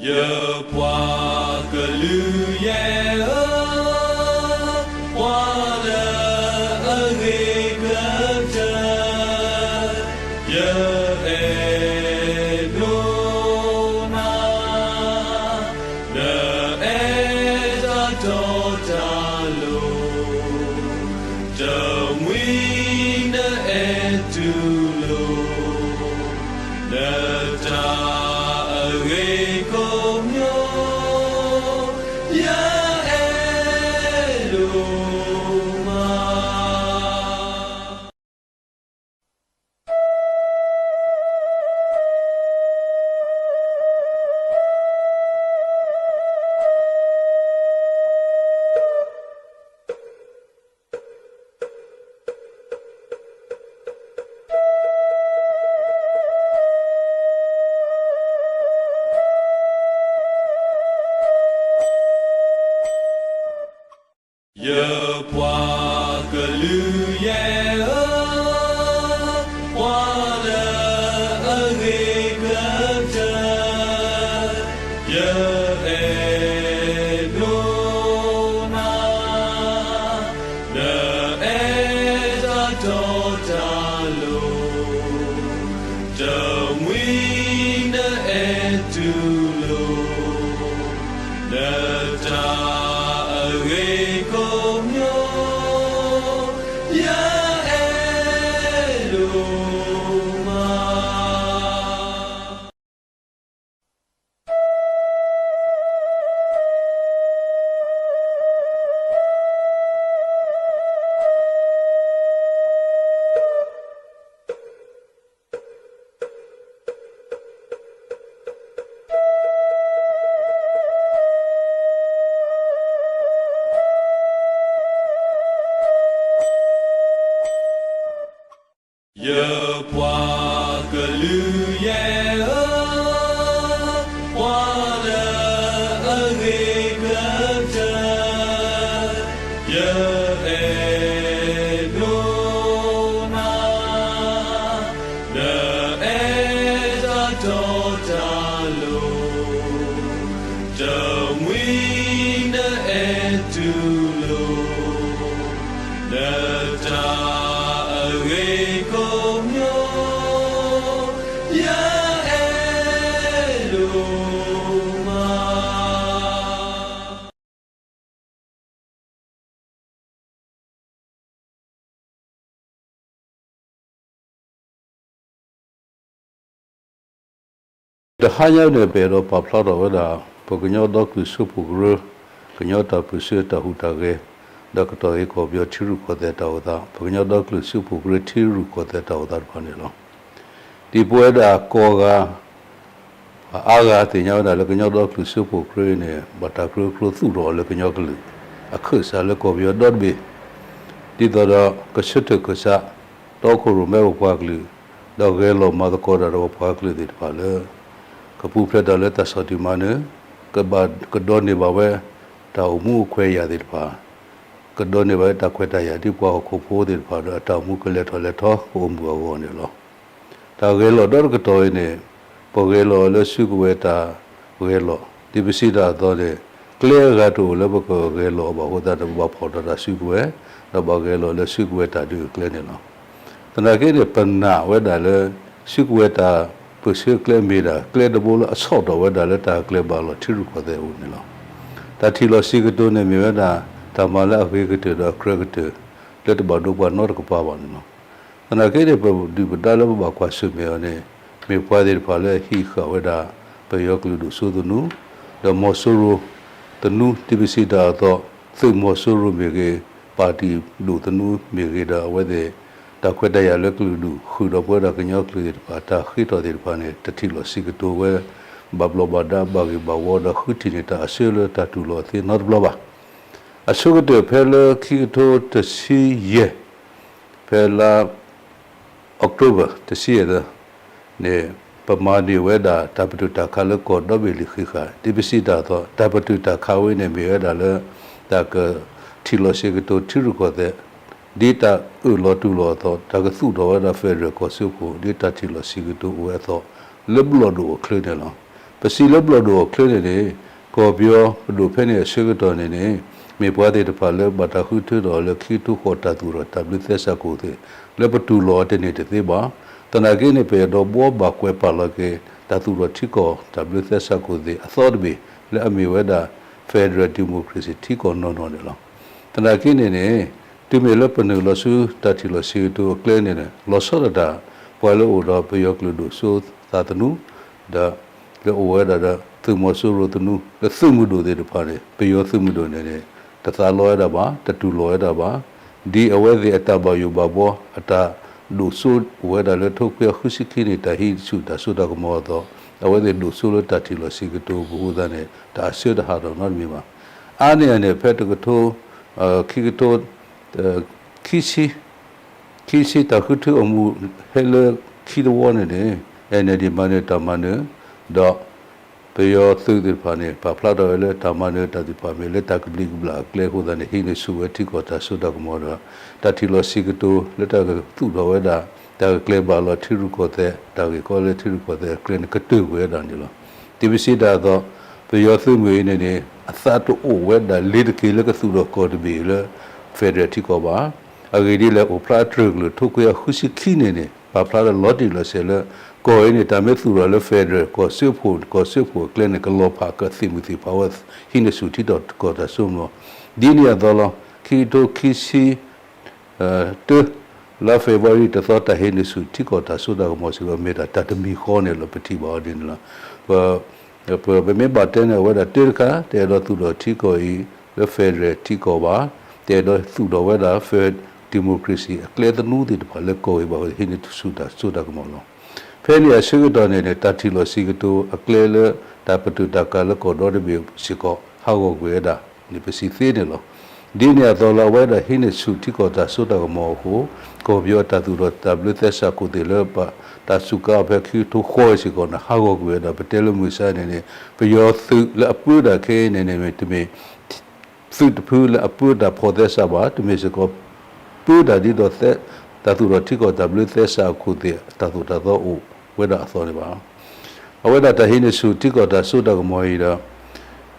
ယပှၤကလုာ်ယဲၢ်ဧၢ, ပှၤလၢအဂ့ၤကတၢၢ်, ယအဲၣ်ဒိးနၤ, နအဲၣ်တၢ်တီတၢ်လိၤ, တမှံၤနအဲၣ်တူၢ်လိာ် နတၢ်အဂ့ၤကိးမံၤ, ယအဲၣ်ဒိးမး. ယပှၤကလုာ်ယဲၢ်ဧၢ, ပှၤလၢအဂ့ၤကတၢၢ်, ယအဲၣ်ဒိးနၤ, နအဲၣ်တၢ်တီတၢ်လိၤ, တမှံၤနအဲၣ်တူၢ်လိာ် နတၢ်အဂ့ၤကိးမံၤ, ယအဲၣ်ဒိးမး. ယပှၤကလုာ်ယဲၢ်ဧၢ, ပှၤလၢအဂ့ၤကတၢၢ်, ယအဲၣ်ဒိးနၤ, နအဲၣ်တၢ်တီတၢ်လိၤ, တမှံၤနအဲၣ်တူၢ်လိာ် နတၢ်အဂ့ၤကိးမံၤ, ယအဲၣ်ဒိးမး. တဟါညါန့ၣ် ပအဲၣ်ဒိးပာ်ဖျါထီၣ်ဝဲဒၣ် ပကညီဒီကလုာ်စၢဖှိၣ်ကရၢ, ကညီတၢ်ပၢၢ်ဆၢတၢ်ဟူးတၢ်ဂဲၤ, ဒီးကတီၢ်အံၤကီၢ်ပယီၤထံရူၢ်ကီၢ်သဲးတၢ်အိၣ်သး, ပကညီဒီကလုာ်စၢဖှိၣ်ကရၢထံရူၢ်ကီၢ်သဲးတၢ်အိၣ်သးတဖၣ်န့ၣ်လီၤ. ဒ်ပဝဲဒၣ်ကိးဂၤ အါဂၤသ့ၣ်ညါဝဲဒၣ်လၢကညီဒီကလုာ်စၢဖှိၣ်ကရၢအံၤန့ၣ် ဘၣ်တၢ်ကြၢးကျိၤသူၣ်ထီၣ်အီၤလၢကညီကလုာ်, အခၢၣ်စးလၢကီၢ်ပယီၤဒီတဘ့ၣ်, ဒ်သိးဒီးကဆၢထၢၣ်ခၢၣ်စး တီခိၣ်ရိၣ်မဲပပှၤကလုာ်, ဒီးဂဲၤလိာ်မၤသကိးတၢ်ဒီးပပှၤကလုာ်သ့ၣ်တဖၣ်လၢ ကပူၤဖျဲးတၢ်လၢတၢ်ဆီၣ်တံၢ်မၤနၢၤ, ကဘၣ်ကဒိးန့ၢ်ဘၣ်ဝဲ တၢ်အိၣ်မူအိၣ်ခွဲးယာ်သ့ၣ်တဖၣ်, ကဒိးန့ၢ်ဘၣ်ဝဲတၢ်ခွဲးတၢ်ယာ်ဒ်ပှၤဟီၣ်ခိၣ်ဖိသ့ၣ်တဖၣ်ဒီး အတၢ်အိၣ်မူကလဲၤထီၣ်လဲၤထီကအိၣ်မုာ်အဂီၢ်န့ၣ်လီၤ. တၢ်ဂဲၤလိာ်ဒီတကတီၢ်အံၤန့ၣ် ပဂဲၤလိာ်အီၤလၢစုကဝဲၤတၢ်ဂဲၤလိာ်, ဒ်ပစံးတၢ်အသိးန့ၣ် ကျဲအဂၤတအိၣ်လၢပကဂဲၤလိာ်အီၤဘၣ်အဃိသတးန့ၣ် ပဘၣ်ဖီၣ်ဒီးတၢ်စုကဝဲၤ, ဒီးဘၣ်ဂဲၤလိာ်လၢစုကဝဲၤတၢ်ဒုးအကျဲန့ၣ်လီၤ. သနာ်က့န့ၣ် ပနာ်ဝဲဒၣ်လၢ စုကဝဲၤတၢ်ပၢၢ်ဆၢကျဲမ့ၢ်ဒၣ် ကျဲတဘိလၢအဆီၣ်ဒီးဝဲဒၣ်လၢတၢ်ကျဲၤဘၣ်လီၤထံရူၢ်ကီၢ်သဲးအအိၣ်န့ၣ်လီၤ. တၢ်ထံၣ်လိာ်စံးကတိၤန့ၣ်မ့ၢ်ဝဲဒၣ် တၢ်မၤလၢအဂ့ၤကတၢၢ်ဒီးအကြၢးကတၢၢ် လၢတဘၣ်ဒိပှၤနီတကပၤဘၣ်န့ၣ်လီၤ. သနာ်က့န့ၣ် ပဒုၣ်ပဒါလၢပဘၣ်ကွၢ်ဆၢၣ်မဲာ်အီၤန့ၣ် မ့ၢ်ပှၤသ့ၣ်တဖၣ်လၢအဟံးဃာ်ဝဲဒၣ် ပယီၤကလုာ်ဒိၣ်စိသနူ, ဒီးမီၤစိရိၤသနူ, ဒ်ပစံးတၢ်အသိး သုးမီၤစိရိၤမ့ၢ်ဂ့ၤ, ပၣ်တံၣ်ဒိၣ်သနူမ့ၢ်ဂ့ၤဒီး အဝဲသ့ၣ် တၢ်ခွဲးတၢ်ယာ်လၢကလုာ်ဒူၣ် ဃုာ်ဒီးပဝဲဒၣ်ကညီကလုာ်သ့ၣ်တဖၣ် တၢ်ဃ့ထီၣ်သ့ၣ်တဖၣ်န့ၣ် တထံၣ်လိာ်စံးကတိၤဝဲ ဘၣ်ဘျီးဘၣ်ဒါ ဘၣ်ဂ့ၢ်ဘၣ်ဝီဒီး ဃုထံၣ်န့ၢ်တၢ်အဆၢလၢတၢ်တူၢ်လိာ်အသ့နီတဘျီဘၣ်. အဆိကတၢၢ်ဖဲလၢခံကထိတဆံယဲၢ် ဖဲလါ October တဆံယဲၢ်သၢန့ၣ် ပမၤန့ၢ်ဝဲဒၣ်တၢ်ပတုာ်တၢ်ခးလၢကီၢ်ဒီဘ့ၣ်လံဃံးဃာ် ဒ်ပစံးတၢ်အသိး တၢ်ပတုာ်တၢ်ခးဝဲန့ၣ်မ့ၢ်ဝဲဒၣ်လၢ တၢ်ကထံၣ်လိာ်စံးကတိၤထံရူၢ်ကီၢ်သဲး ဒ်တၢ်အၢၣ်လီၤတူၢ်လိာ်အသိး တၢ်ကသူၣ်ထီၣ်ဝဲဒၣ် federal ကီၢ်စၢဖှိၣ် ဒ်တၢ်ထံၣ်လိာ်စံးကတိၤအိၣ်ဝဲအသိး လၢဘျီၣ်ဒိၣ်အချၢန့ၣ်လီၤ. ပစံးလၢဘျီၣ်ဒိၣ်အချၢန့ၣ်န့ၣ် ကီၢ်ပယီၤပဒိၣ်ဖဲန့ၣ်အဆၢကတီၢ်န့ၣ်န့ၣ် မ့ၢ်ပှၤသ့ၣ်တဖၣ်လၢဘၣ်တၢ်ဃုထၢထီၣ်လၢခံကထိဃိးတၢ်သူၣ်ထီၣ်တၢ်ဘျၢသဲစးခိၣ်သ့ၣ် လၢပတူၢ်လိာ်အီၤတန့ၢ်တသ့ဘၣ်. သနာ်က့န့ၣ် ပအဲၣ်ဒိးဘှီဘၣ်ကွဲးပာ်လီၤက့ၤ တၢ်သူၣ်ထီၣ်ထံကီၢ်တၢ်ဘျၢသဲစးခိၣ်သ့ၣ်အသီတဘ့ၣ် လၢအမ့ၢ်ဝဲဒၣ် Federal Democracy ထံကီၢ်နီၢ်နီၢ်န့ၣ်လီၤ. သနာ်က့န့ၣ်န့ၣ် တုၤမ့ၢ်လၢပနုာ်လီၤဆူတၢ်ထံၣ်လီၤဆံးကတိၤအကျဲန့ၣ်န့ၣ် လီၤဆီဒၣ်တၢ် ပှၤလၢအိၣ်ဒီးပယီၤကလုာ်ဒိၣ်စိသးသနူ ဒီး လၢအိၣ်ဝဲဒၣ်ဒီးသုးမီၤစိရိၤသနူ လၢသုးမုၢ်ဒိၣ်သ့ၣ်တဖၣ်န့ၣ် ပယီၤသုးမုၢ်ဒိၣ်န့ၣ်န့ၣ် တသးလီဝဲဒၣ်ဘၣ်, တတူၢ်လိာ်ဝဲဒၣ်ဘၣ်. ဒ်အဝဲသ့ၣ်အတၢ်ဘၣ်ယိၣ်ဘၣ်ဘှီ အတၢ်ဒိၣ်စိအိၣ်ဝဲဒၣ်လၢထိခွံကယၤဃုဆံခံနံၣ် တၢ်ဟံးဆူၣ်တၢ်စိတၢ်ကမီၤအသိး အဝဲသ့ၣ်ဒိၣ်စိလၢတၢ်ထံၣ်လီၤဆံးကတိၤအပူၤအဃိသတးန့ၣ် တၢ်အဆၢတဟးထီၣ်နီတမံၤဘၣ်. အါန့ၢ်အန့ၣ် ဖဲတကထိ ခံကထိ ခံဆံ ခံဆံတၢ်ဃုထၢအမူးဟဲလၢခံတဝီန့ၣ်န့ၣ် NLD မၤနၢၤတၢ်မၤနၢၤ ဒီး ပယီၤသုးသ့ၣ်တဖၣ်န့ၣ် ပာ်ဖျါထီၣ်ဝဲလၢတၢ်မၤနၢၤတၢ်သ့ၣ်တဖၣ်မ့ၢ်လၢတၢ်ကဘျံးကဘျၣ်အကျဲအဃိသတးန့ၣ် ဟံးန့ၢ်ဆူၣ်ဝဲထံကီၢ်တၢ်စိတၢ်ကမီၤဒီး တၢ်ထံၣ်လီၤဆံးကတိၤလၢတၢ်ကသူၣ်ထီၣ်ဝဲဒၣ် တၢ်ကကျဲၤဘၣ်လီၤထံရူၢ်ကီၢ်သဲး တၢ်ဂ့ၢ်ကီလၢထံရူၢ်ကီၢ်သဲးအကျဲန့ၣ် ကတၢၢ်ကွံာ်ဝဲဒၣ်န့ၣ်လီၤ. ဒ်ပစံးတၢ်အသိး ပယီၤသုးမုၢ်အံၤန့ၣ်န့ၣ် အသးတအိၣ်ဝဲဒၣ်လ့ၤတက့ၤလၢကသူၣ်ထီၣ်ကီၢ်တဘ့ၣ်အံၤလၢ federal ထံကီၢ်ဘၣ်. အဂ့ၢ်ဒ်လဲၣ် အိၣ်ဖျါအတြၢၢ်ကလုာ် ထိခွံကယၤဃုဆံခံနံၣ်န့ၣ် ပာ်ဖျါလၢလီၤတံၢ်လီၤဆဲးလၢ ကီၢ်အံၤန့ၣ် တၢ်မ့ၢ်သူၣ်ထီၣ်လၢ federal ကီၢ်စၢဖှိၣ် ကီၢ်စၢဖှိၣ်အကျဲန့ၣ် ကလီၤဖးကသ့ၣ်မုၢ်သ့ၣ်ဖးဝဲ ဟံးန့ၢ်ဆူၣ်ထံကီၢ်တၢ်စိကမီၤ ဒ်န့ၣ်အသိးလီၤ. ခံကထိခံဆံ တၢ လါ February တသီ တၢ်ဟံးန့ၢ်ဆူၣ်ထံကီၢ်တၢ်စိတၢ်ကမီၤစ့ၢ်ကီး မ့ၢ်ဒၣ်တၢ်တမံၤဃီန့ၣ်လီၤ. ပထံၣ်ဘၣ်အီၤဒ်န့ၣ်လီၤ. ပ ပမ့ၢ်ဘၣ်တဲန့ၣ် အဝဲဒၣ်တၢတခါ တအဲၣ်ဒိးသူၣ်ထီၣ်ထံကီၢ်အံၤ လၢ federal ထံကီၢ်ဘၣ်, တအဲၣ်ဒိးသူၣ်ထီၣ်ဝဲဒၣ် federal democracy အကျဲသနူသ့ၣ်တဖၣ်လၢကီၢ်အံၤဘၣ် ဟံးန့ၢ်ဆူၣ်တၢ်စိတၢ်ကမီၤလီၤ. ဖဲန့ၣ်အဆၢကတီၢ်န့ၣ်န့ၣ် တၢ်ထံၣ်လီၤဆံးကတိၤအကျဲလၢ တၢ်ပတုာ်တၢ်ကၤလၢကီၢ်ဒီတဘ့ၣ်စ့ၢ်ကီး ဟးဂီၤကွံာ်ဝဲဒၣ်န့ၣ် ပစံးသ့န့ၣ်လီၤ. ဒ်န့ၣ်အသိးလၢအဝဲဒၣ်ဟံးန့ၢ်ဆူၣ်ထံကီၢ်တၢ်စိတၢ်ကမီၤအဃိ ကီၢ်ပယီၤတၢ်သူၣ်ထီၣ်တၢ်ဘျၢသဲစးခိၣ်သ့ၣ်လၢ တၢ်စူးကါအီၤဖဲခံကထိဃိးစ့ၢ်ကီးန့ၣ် ဟးဂီၤကွံာ်ဝဲဒၣ် ပတဲလၢမုၢ်ဆါန့ၣ်န့ၣ် ပယီၤသုးလၢအပၢတၢ်ခဲအံၤန့ၣ်န့ၣ် မ့တမ့ၢ် သုးတဖုလၢအပၢတၢ်ဖီၣ်သဲစးဘၣ်, တမ့ၢ်စ့ၢ်ကီး ပၢတၢ်ဒ်သိး တၢ်သူၣ်ထီၣ်ထံကီၢ်တၢ်ဘျၢသဲစးအခိၣ်သ့ၣ် တၢ်သိၣ်တၢ်သီအိၣ်ဝဲဒၣ်အသိးန့ၣ်ဘၣ်. အဝဲဒၣ်တၢ်ဟံးန့ၢ်ဆူၣ်ထံကီၢ်တၢ်စိတၢ်ကမီၤအံၤဒီး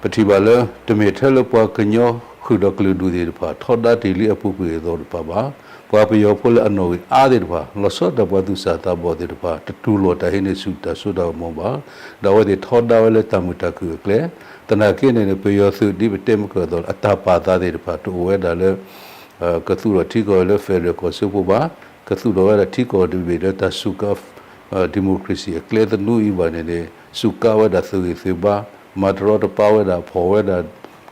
ပထံၣ်ဘၣ်လၢ တမ့ၢ်ထဲလၢပှၤကညီဃုာ်ဒီးကလုာ်ဒူၣ်သ့ၣ်တဖၣ် ထီဒါတ့ၢ်လံအပူၤကွံာ်အသိးတဖၣ်ဘၣ်. ပှၤပယီၤဖိလၢအနီၣ်ဂံၢ်အါသ့ၣ်တဖၣ် လီၤဆီဒၣ်တၢ်ပှၤသူၣ်စၢ်သးဘီၣ်သ့ၣ်တဖၣ် တတူၢ်လိာ်တၢ်ဟံးန့ၢ်ဆူၣ်တၢ်စိတၢ်ကမီၤဘၣ်. ဒီးအဝဲသ့ၣ်ထီဒါဝဲလၢတၢ်မုာ်တၢ်ခုၣ်အကျဲ သနာ်က့န့ၣ်န့ၣ် ပယီၤသုးဒ်ပတဲမုၢ်ကၢၢ်အသိးလၢ အတၢ်ပာ်သးသ့ၣ်တဖၣ် တအိၣ်ဝဲဒၣ်လၢ ကသူၣ်ထီၣ်ထံကီၢ်လၢ federal ကီၢ်စၢဖှိၣ်ဘၣ်, ကသူၣ်ထီၣ်ဝဲဒၣ်ထံကီၢ်တဘ့ၣ်လၢတၢ်စူးကါ democracy အကျဲသနူအံၤဘၣ်န့ၣ်န့ၣ် စူးကါဝဲဒၣ်သုးဂံၢ်သုးဘါ, မၤတရီတပါဝဲဒၣ် ဖီၣ်ဝဲဒၣ်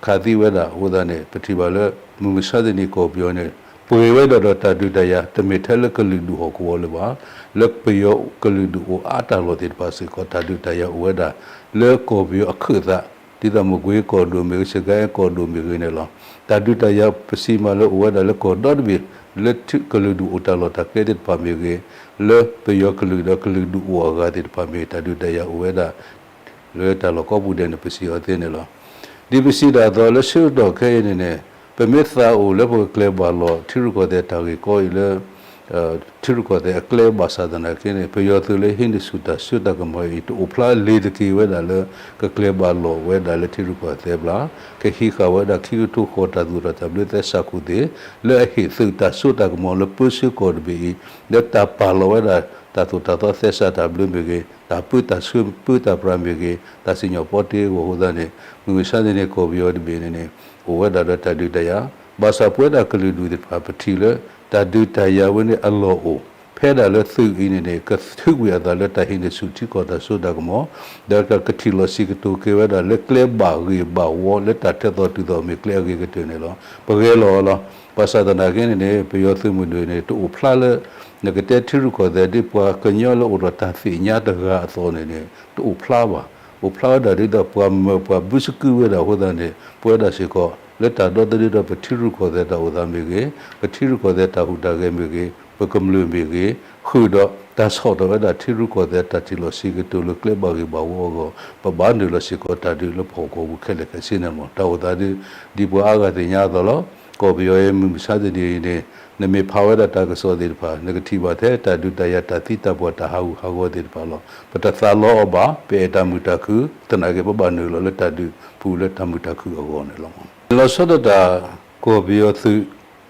ခးသံဝဲဒၣ်အဃိသတးန့ၣ် ပထံၣ်ဘၣ်လၢ မုၢ်မဆါတနံၤကီၢ်ပယီၤန့ၣ် ပှဲၤဝဲဒၣ်ဒီးတၢ်ဒုးတၢ်ယၤ တမ့ၢ်ထဲလၢကလုာ်ဒူၣ်ဟီၣ်ကဝီၤလၢၤဘၣ်. လၢပယီၤကလုာ်ဒူၣ်အိၣ်အါတၢ်လီၢ်သ့ၣ်တဖၣ်စ့ၢ်ကီး တၢ်ဒုးတၢ်ယၤအိၣ်ဝဲဒၣ် လၢကီၢ်ပယီၤအခၢၣ်သး ဒ်သိးမကွ့ကီၢ်ဒိၣ်မ့ၢ်ဂ့ၤ စကဲကီၢ်ဒိၣ်မ့ၢ်ဂ့ၤန့ၣ်လီၤ. တၢ်ဒုးတၢ်ယၤပစံးမးလၢအိၣ်ဝဲဒၣ်လၢကီၢ်ဒီတဘ့ၣ် လၢကလုာ်ဒူၣ်အိၣ်တၢ်လီၢ်တၢ်ကျဲသ့ၣ်တဖၣ်မ့ၢ်ဂ့ၤ, လၢပယီၤကလုာ်ဒီးကလုာ်ဒူၣ်အိၣ်အဂၤသ့ၣ်တဖၣ်မ့ၢ်ဂ့ၤ တၢ်ဒုးတၢ်ယၤအိၣ်ဝဲဒၣ် လၢတၢ်လီၢ်ကိးပူၤဒဲးန့ၣ် ပစံးအီၤသ့န့ၣ်လီၤ. ဒ်ပစံးတၢ်အသိးလၢဆၢကတီၢ်ခဲအံၤန့ၣ်န့ၣ် ပမ့ၢ်သးအိၣ်လၢပကကျဲၤဘၣ်လီၤထံရူၢ်ကီၢ်သဲးတၢ်ဂ့ၢ်ကီအံၤလၢ ထံရူၢ်ကီၢ်သဲးအကျဲဘၣ်ဆၣ်သနာ်က့န့ၣ် ပယီၤသုးလၢဟံးန့ၢ်ဆူၣ်တၢ်စိတၢ်ကမီၤအံၤ တအိၣ်ဖျါလ့ၤတက့ၤဝဲဒၣ်လၢ ကကျဲၤဘၣ်လီၤဝဲဒၣ်လၢထံရူၢ်ကီၢ်သဲးဘၣ်, ကဟံးဃာ်ဝဲဒၣ်ခံကထိဃိးတၢ်သူၣ်ထီၣ်တၢ်ဘျၢသဲစးခိၣ်သ့ၣ် လၢအဟ့ၣ်သုးတၢ်စိတၢ်ကမီၤလၢပၢဆှၢကီၢ်တဘ့ၣ်အံၤ လၢတၢ်ပာ်လီၤဝဲဒၣ် တၢ်သိၣ်တၢ်သီသဲစးတၢ်ဘျၢမ့ၢ်ဂ့ၤ, တၢ်ပၢတၢ်ဆှၢပၢတၢ်ပြးမ့ၢ်ဂ့ၤ, တၢ်စံၣ်ညီၣ်ပီတ့အဂီၢ်အဃိသတးန့ၣ် မုၢ်မဆါတနံၤန့ၣ် ကီၢ်ပယီၤတဘ့ၣ်န့ၣ်န့ၣ် အိၣ်ဝဲဒၣ်ဒီးတၢ်ဒုးတၢ်ယၤ, ဘၣ်ဆၣ်ပဝဲဒၣ်ကလုာ်ဒူၣ်သ့ၣ်တဖၣ် ပထံၣ်လၢ တၢ်ဒုးတၢ်ယၤဝဲန့ၣ်အလီၢ်အိၣ် ဖဲဒၣ်လၢသုးအံၤန့ၣ်န့ၣ် ကထုးကွံာ်အသးလၢတၢ်ဟံးန့ၢ်ဆူၣ်ထံကီၢ်တၢ်စိတၢ်ကမီၤ, ဒီးကထံၣ်လီၤဆံးကတိၤက့ၤဝဲဒၣ်လၢကျဲဘၣ်ဂ့ၢ်ဘၣ်ဝီ လၢတၢ်ထဲသိးတုၤသိးမ့ၢ်ကျဲအဂ့ၤကတၢၢ်န့ၣ်လီၤ. ပဂဲၤလီၤအီၤလီၤ. ဘၣ်ဆၣ်သနာ်က့န့ၣ်န့ၣ် ပယီၤသုးမုၢ်ဒိၣ်န့ၣ် တအိၣ်ဖျါလၢ နကတဲထံရူၢ်ကီၢ်သဲးဒ်ပှၤကညီလၢအိၣ်ဒီးတၢ်သ့ၣ်ညါတဂၤအသိးန့ၣ်န့ၣ် တအိၣ်ဖျါဘၣ်. အိၣ်ဖျါဝဲဒၣ်ဒ်သိးပှၤမၢပှၤဘုစကုဝဲဒၣ်အဃိသတးန့ၣ် ပဝဲဒၣ်စ့ၢ်ကီး လၢတၢ်ဒီသဒၢဒီးပထံရူၢ်ကီၢ်သဲးတၢ်အိၣ်သးမ့ၢ်ဂ့ၤ, ပထံရူၢ်ကီၢ်သဲးတၢ်ဟူးတၢ်ဂဲၤမ့ၢ်ဂ့ၤ, ပကမျၢၢ်မ့ၢ်ဂ့ၤ, ဃုာ်ဒီးတၢ်ဆီၣ်ထွဲဝဲဒၣ်ထံရူၢ်ကီၢ်သဲးတၢ်ထံၣ်လီၤဆံးကတိၤလၢကျဲဘၣ်ဂ့ၢ်ဘၣ်ဝီအဂီၢ် ပဘၣ်နုာ်လီၤစ့ၢ်ကီးတၢ်ဒုးလၢပဟီၣ်ကဝီၤပူၤခဲလၢာ်ခဲဆ့န့ၣ်လီၤ. တၢ်အိၣ်သးဒ် ဒ်ပှၤအါဂၤသ့ၣ်ညါအသိးလီၤ. ကီၢ်ပယီၤအံၤမုၢ်မဆါတနံၤအံၤန့ၣ် နမ့ၢ်ဖးဝဲဒၣ်တၢ်ကစီၣ်သ့ၣ်တဖၣ် နကထံၣ်ဘၣ်ထဲတၢ်ဒုးတၢ်ယၤတၢ်သံတၢ်ပှၢ်တၢ်ဟးဂူာ်ဟးဂီၤသ့ၣ်တဖၣ်လီၤ. ပတသးလီအီၤဘၣ် ပအဲၣ်တၢ်မုာ်တၢ်ခုၣ် သနာ်က့ပဘၣ်နုာ်လီၤလၢတၢ်ဒုးပူၤလၢတၢ်မုာ်တၢ်ခုၣ်အဂီၢ်န့ၣ်လီၤ. လီၤဆီဒၣ်တၢ် ကီၢ်ပယီၤသုး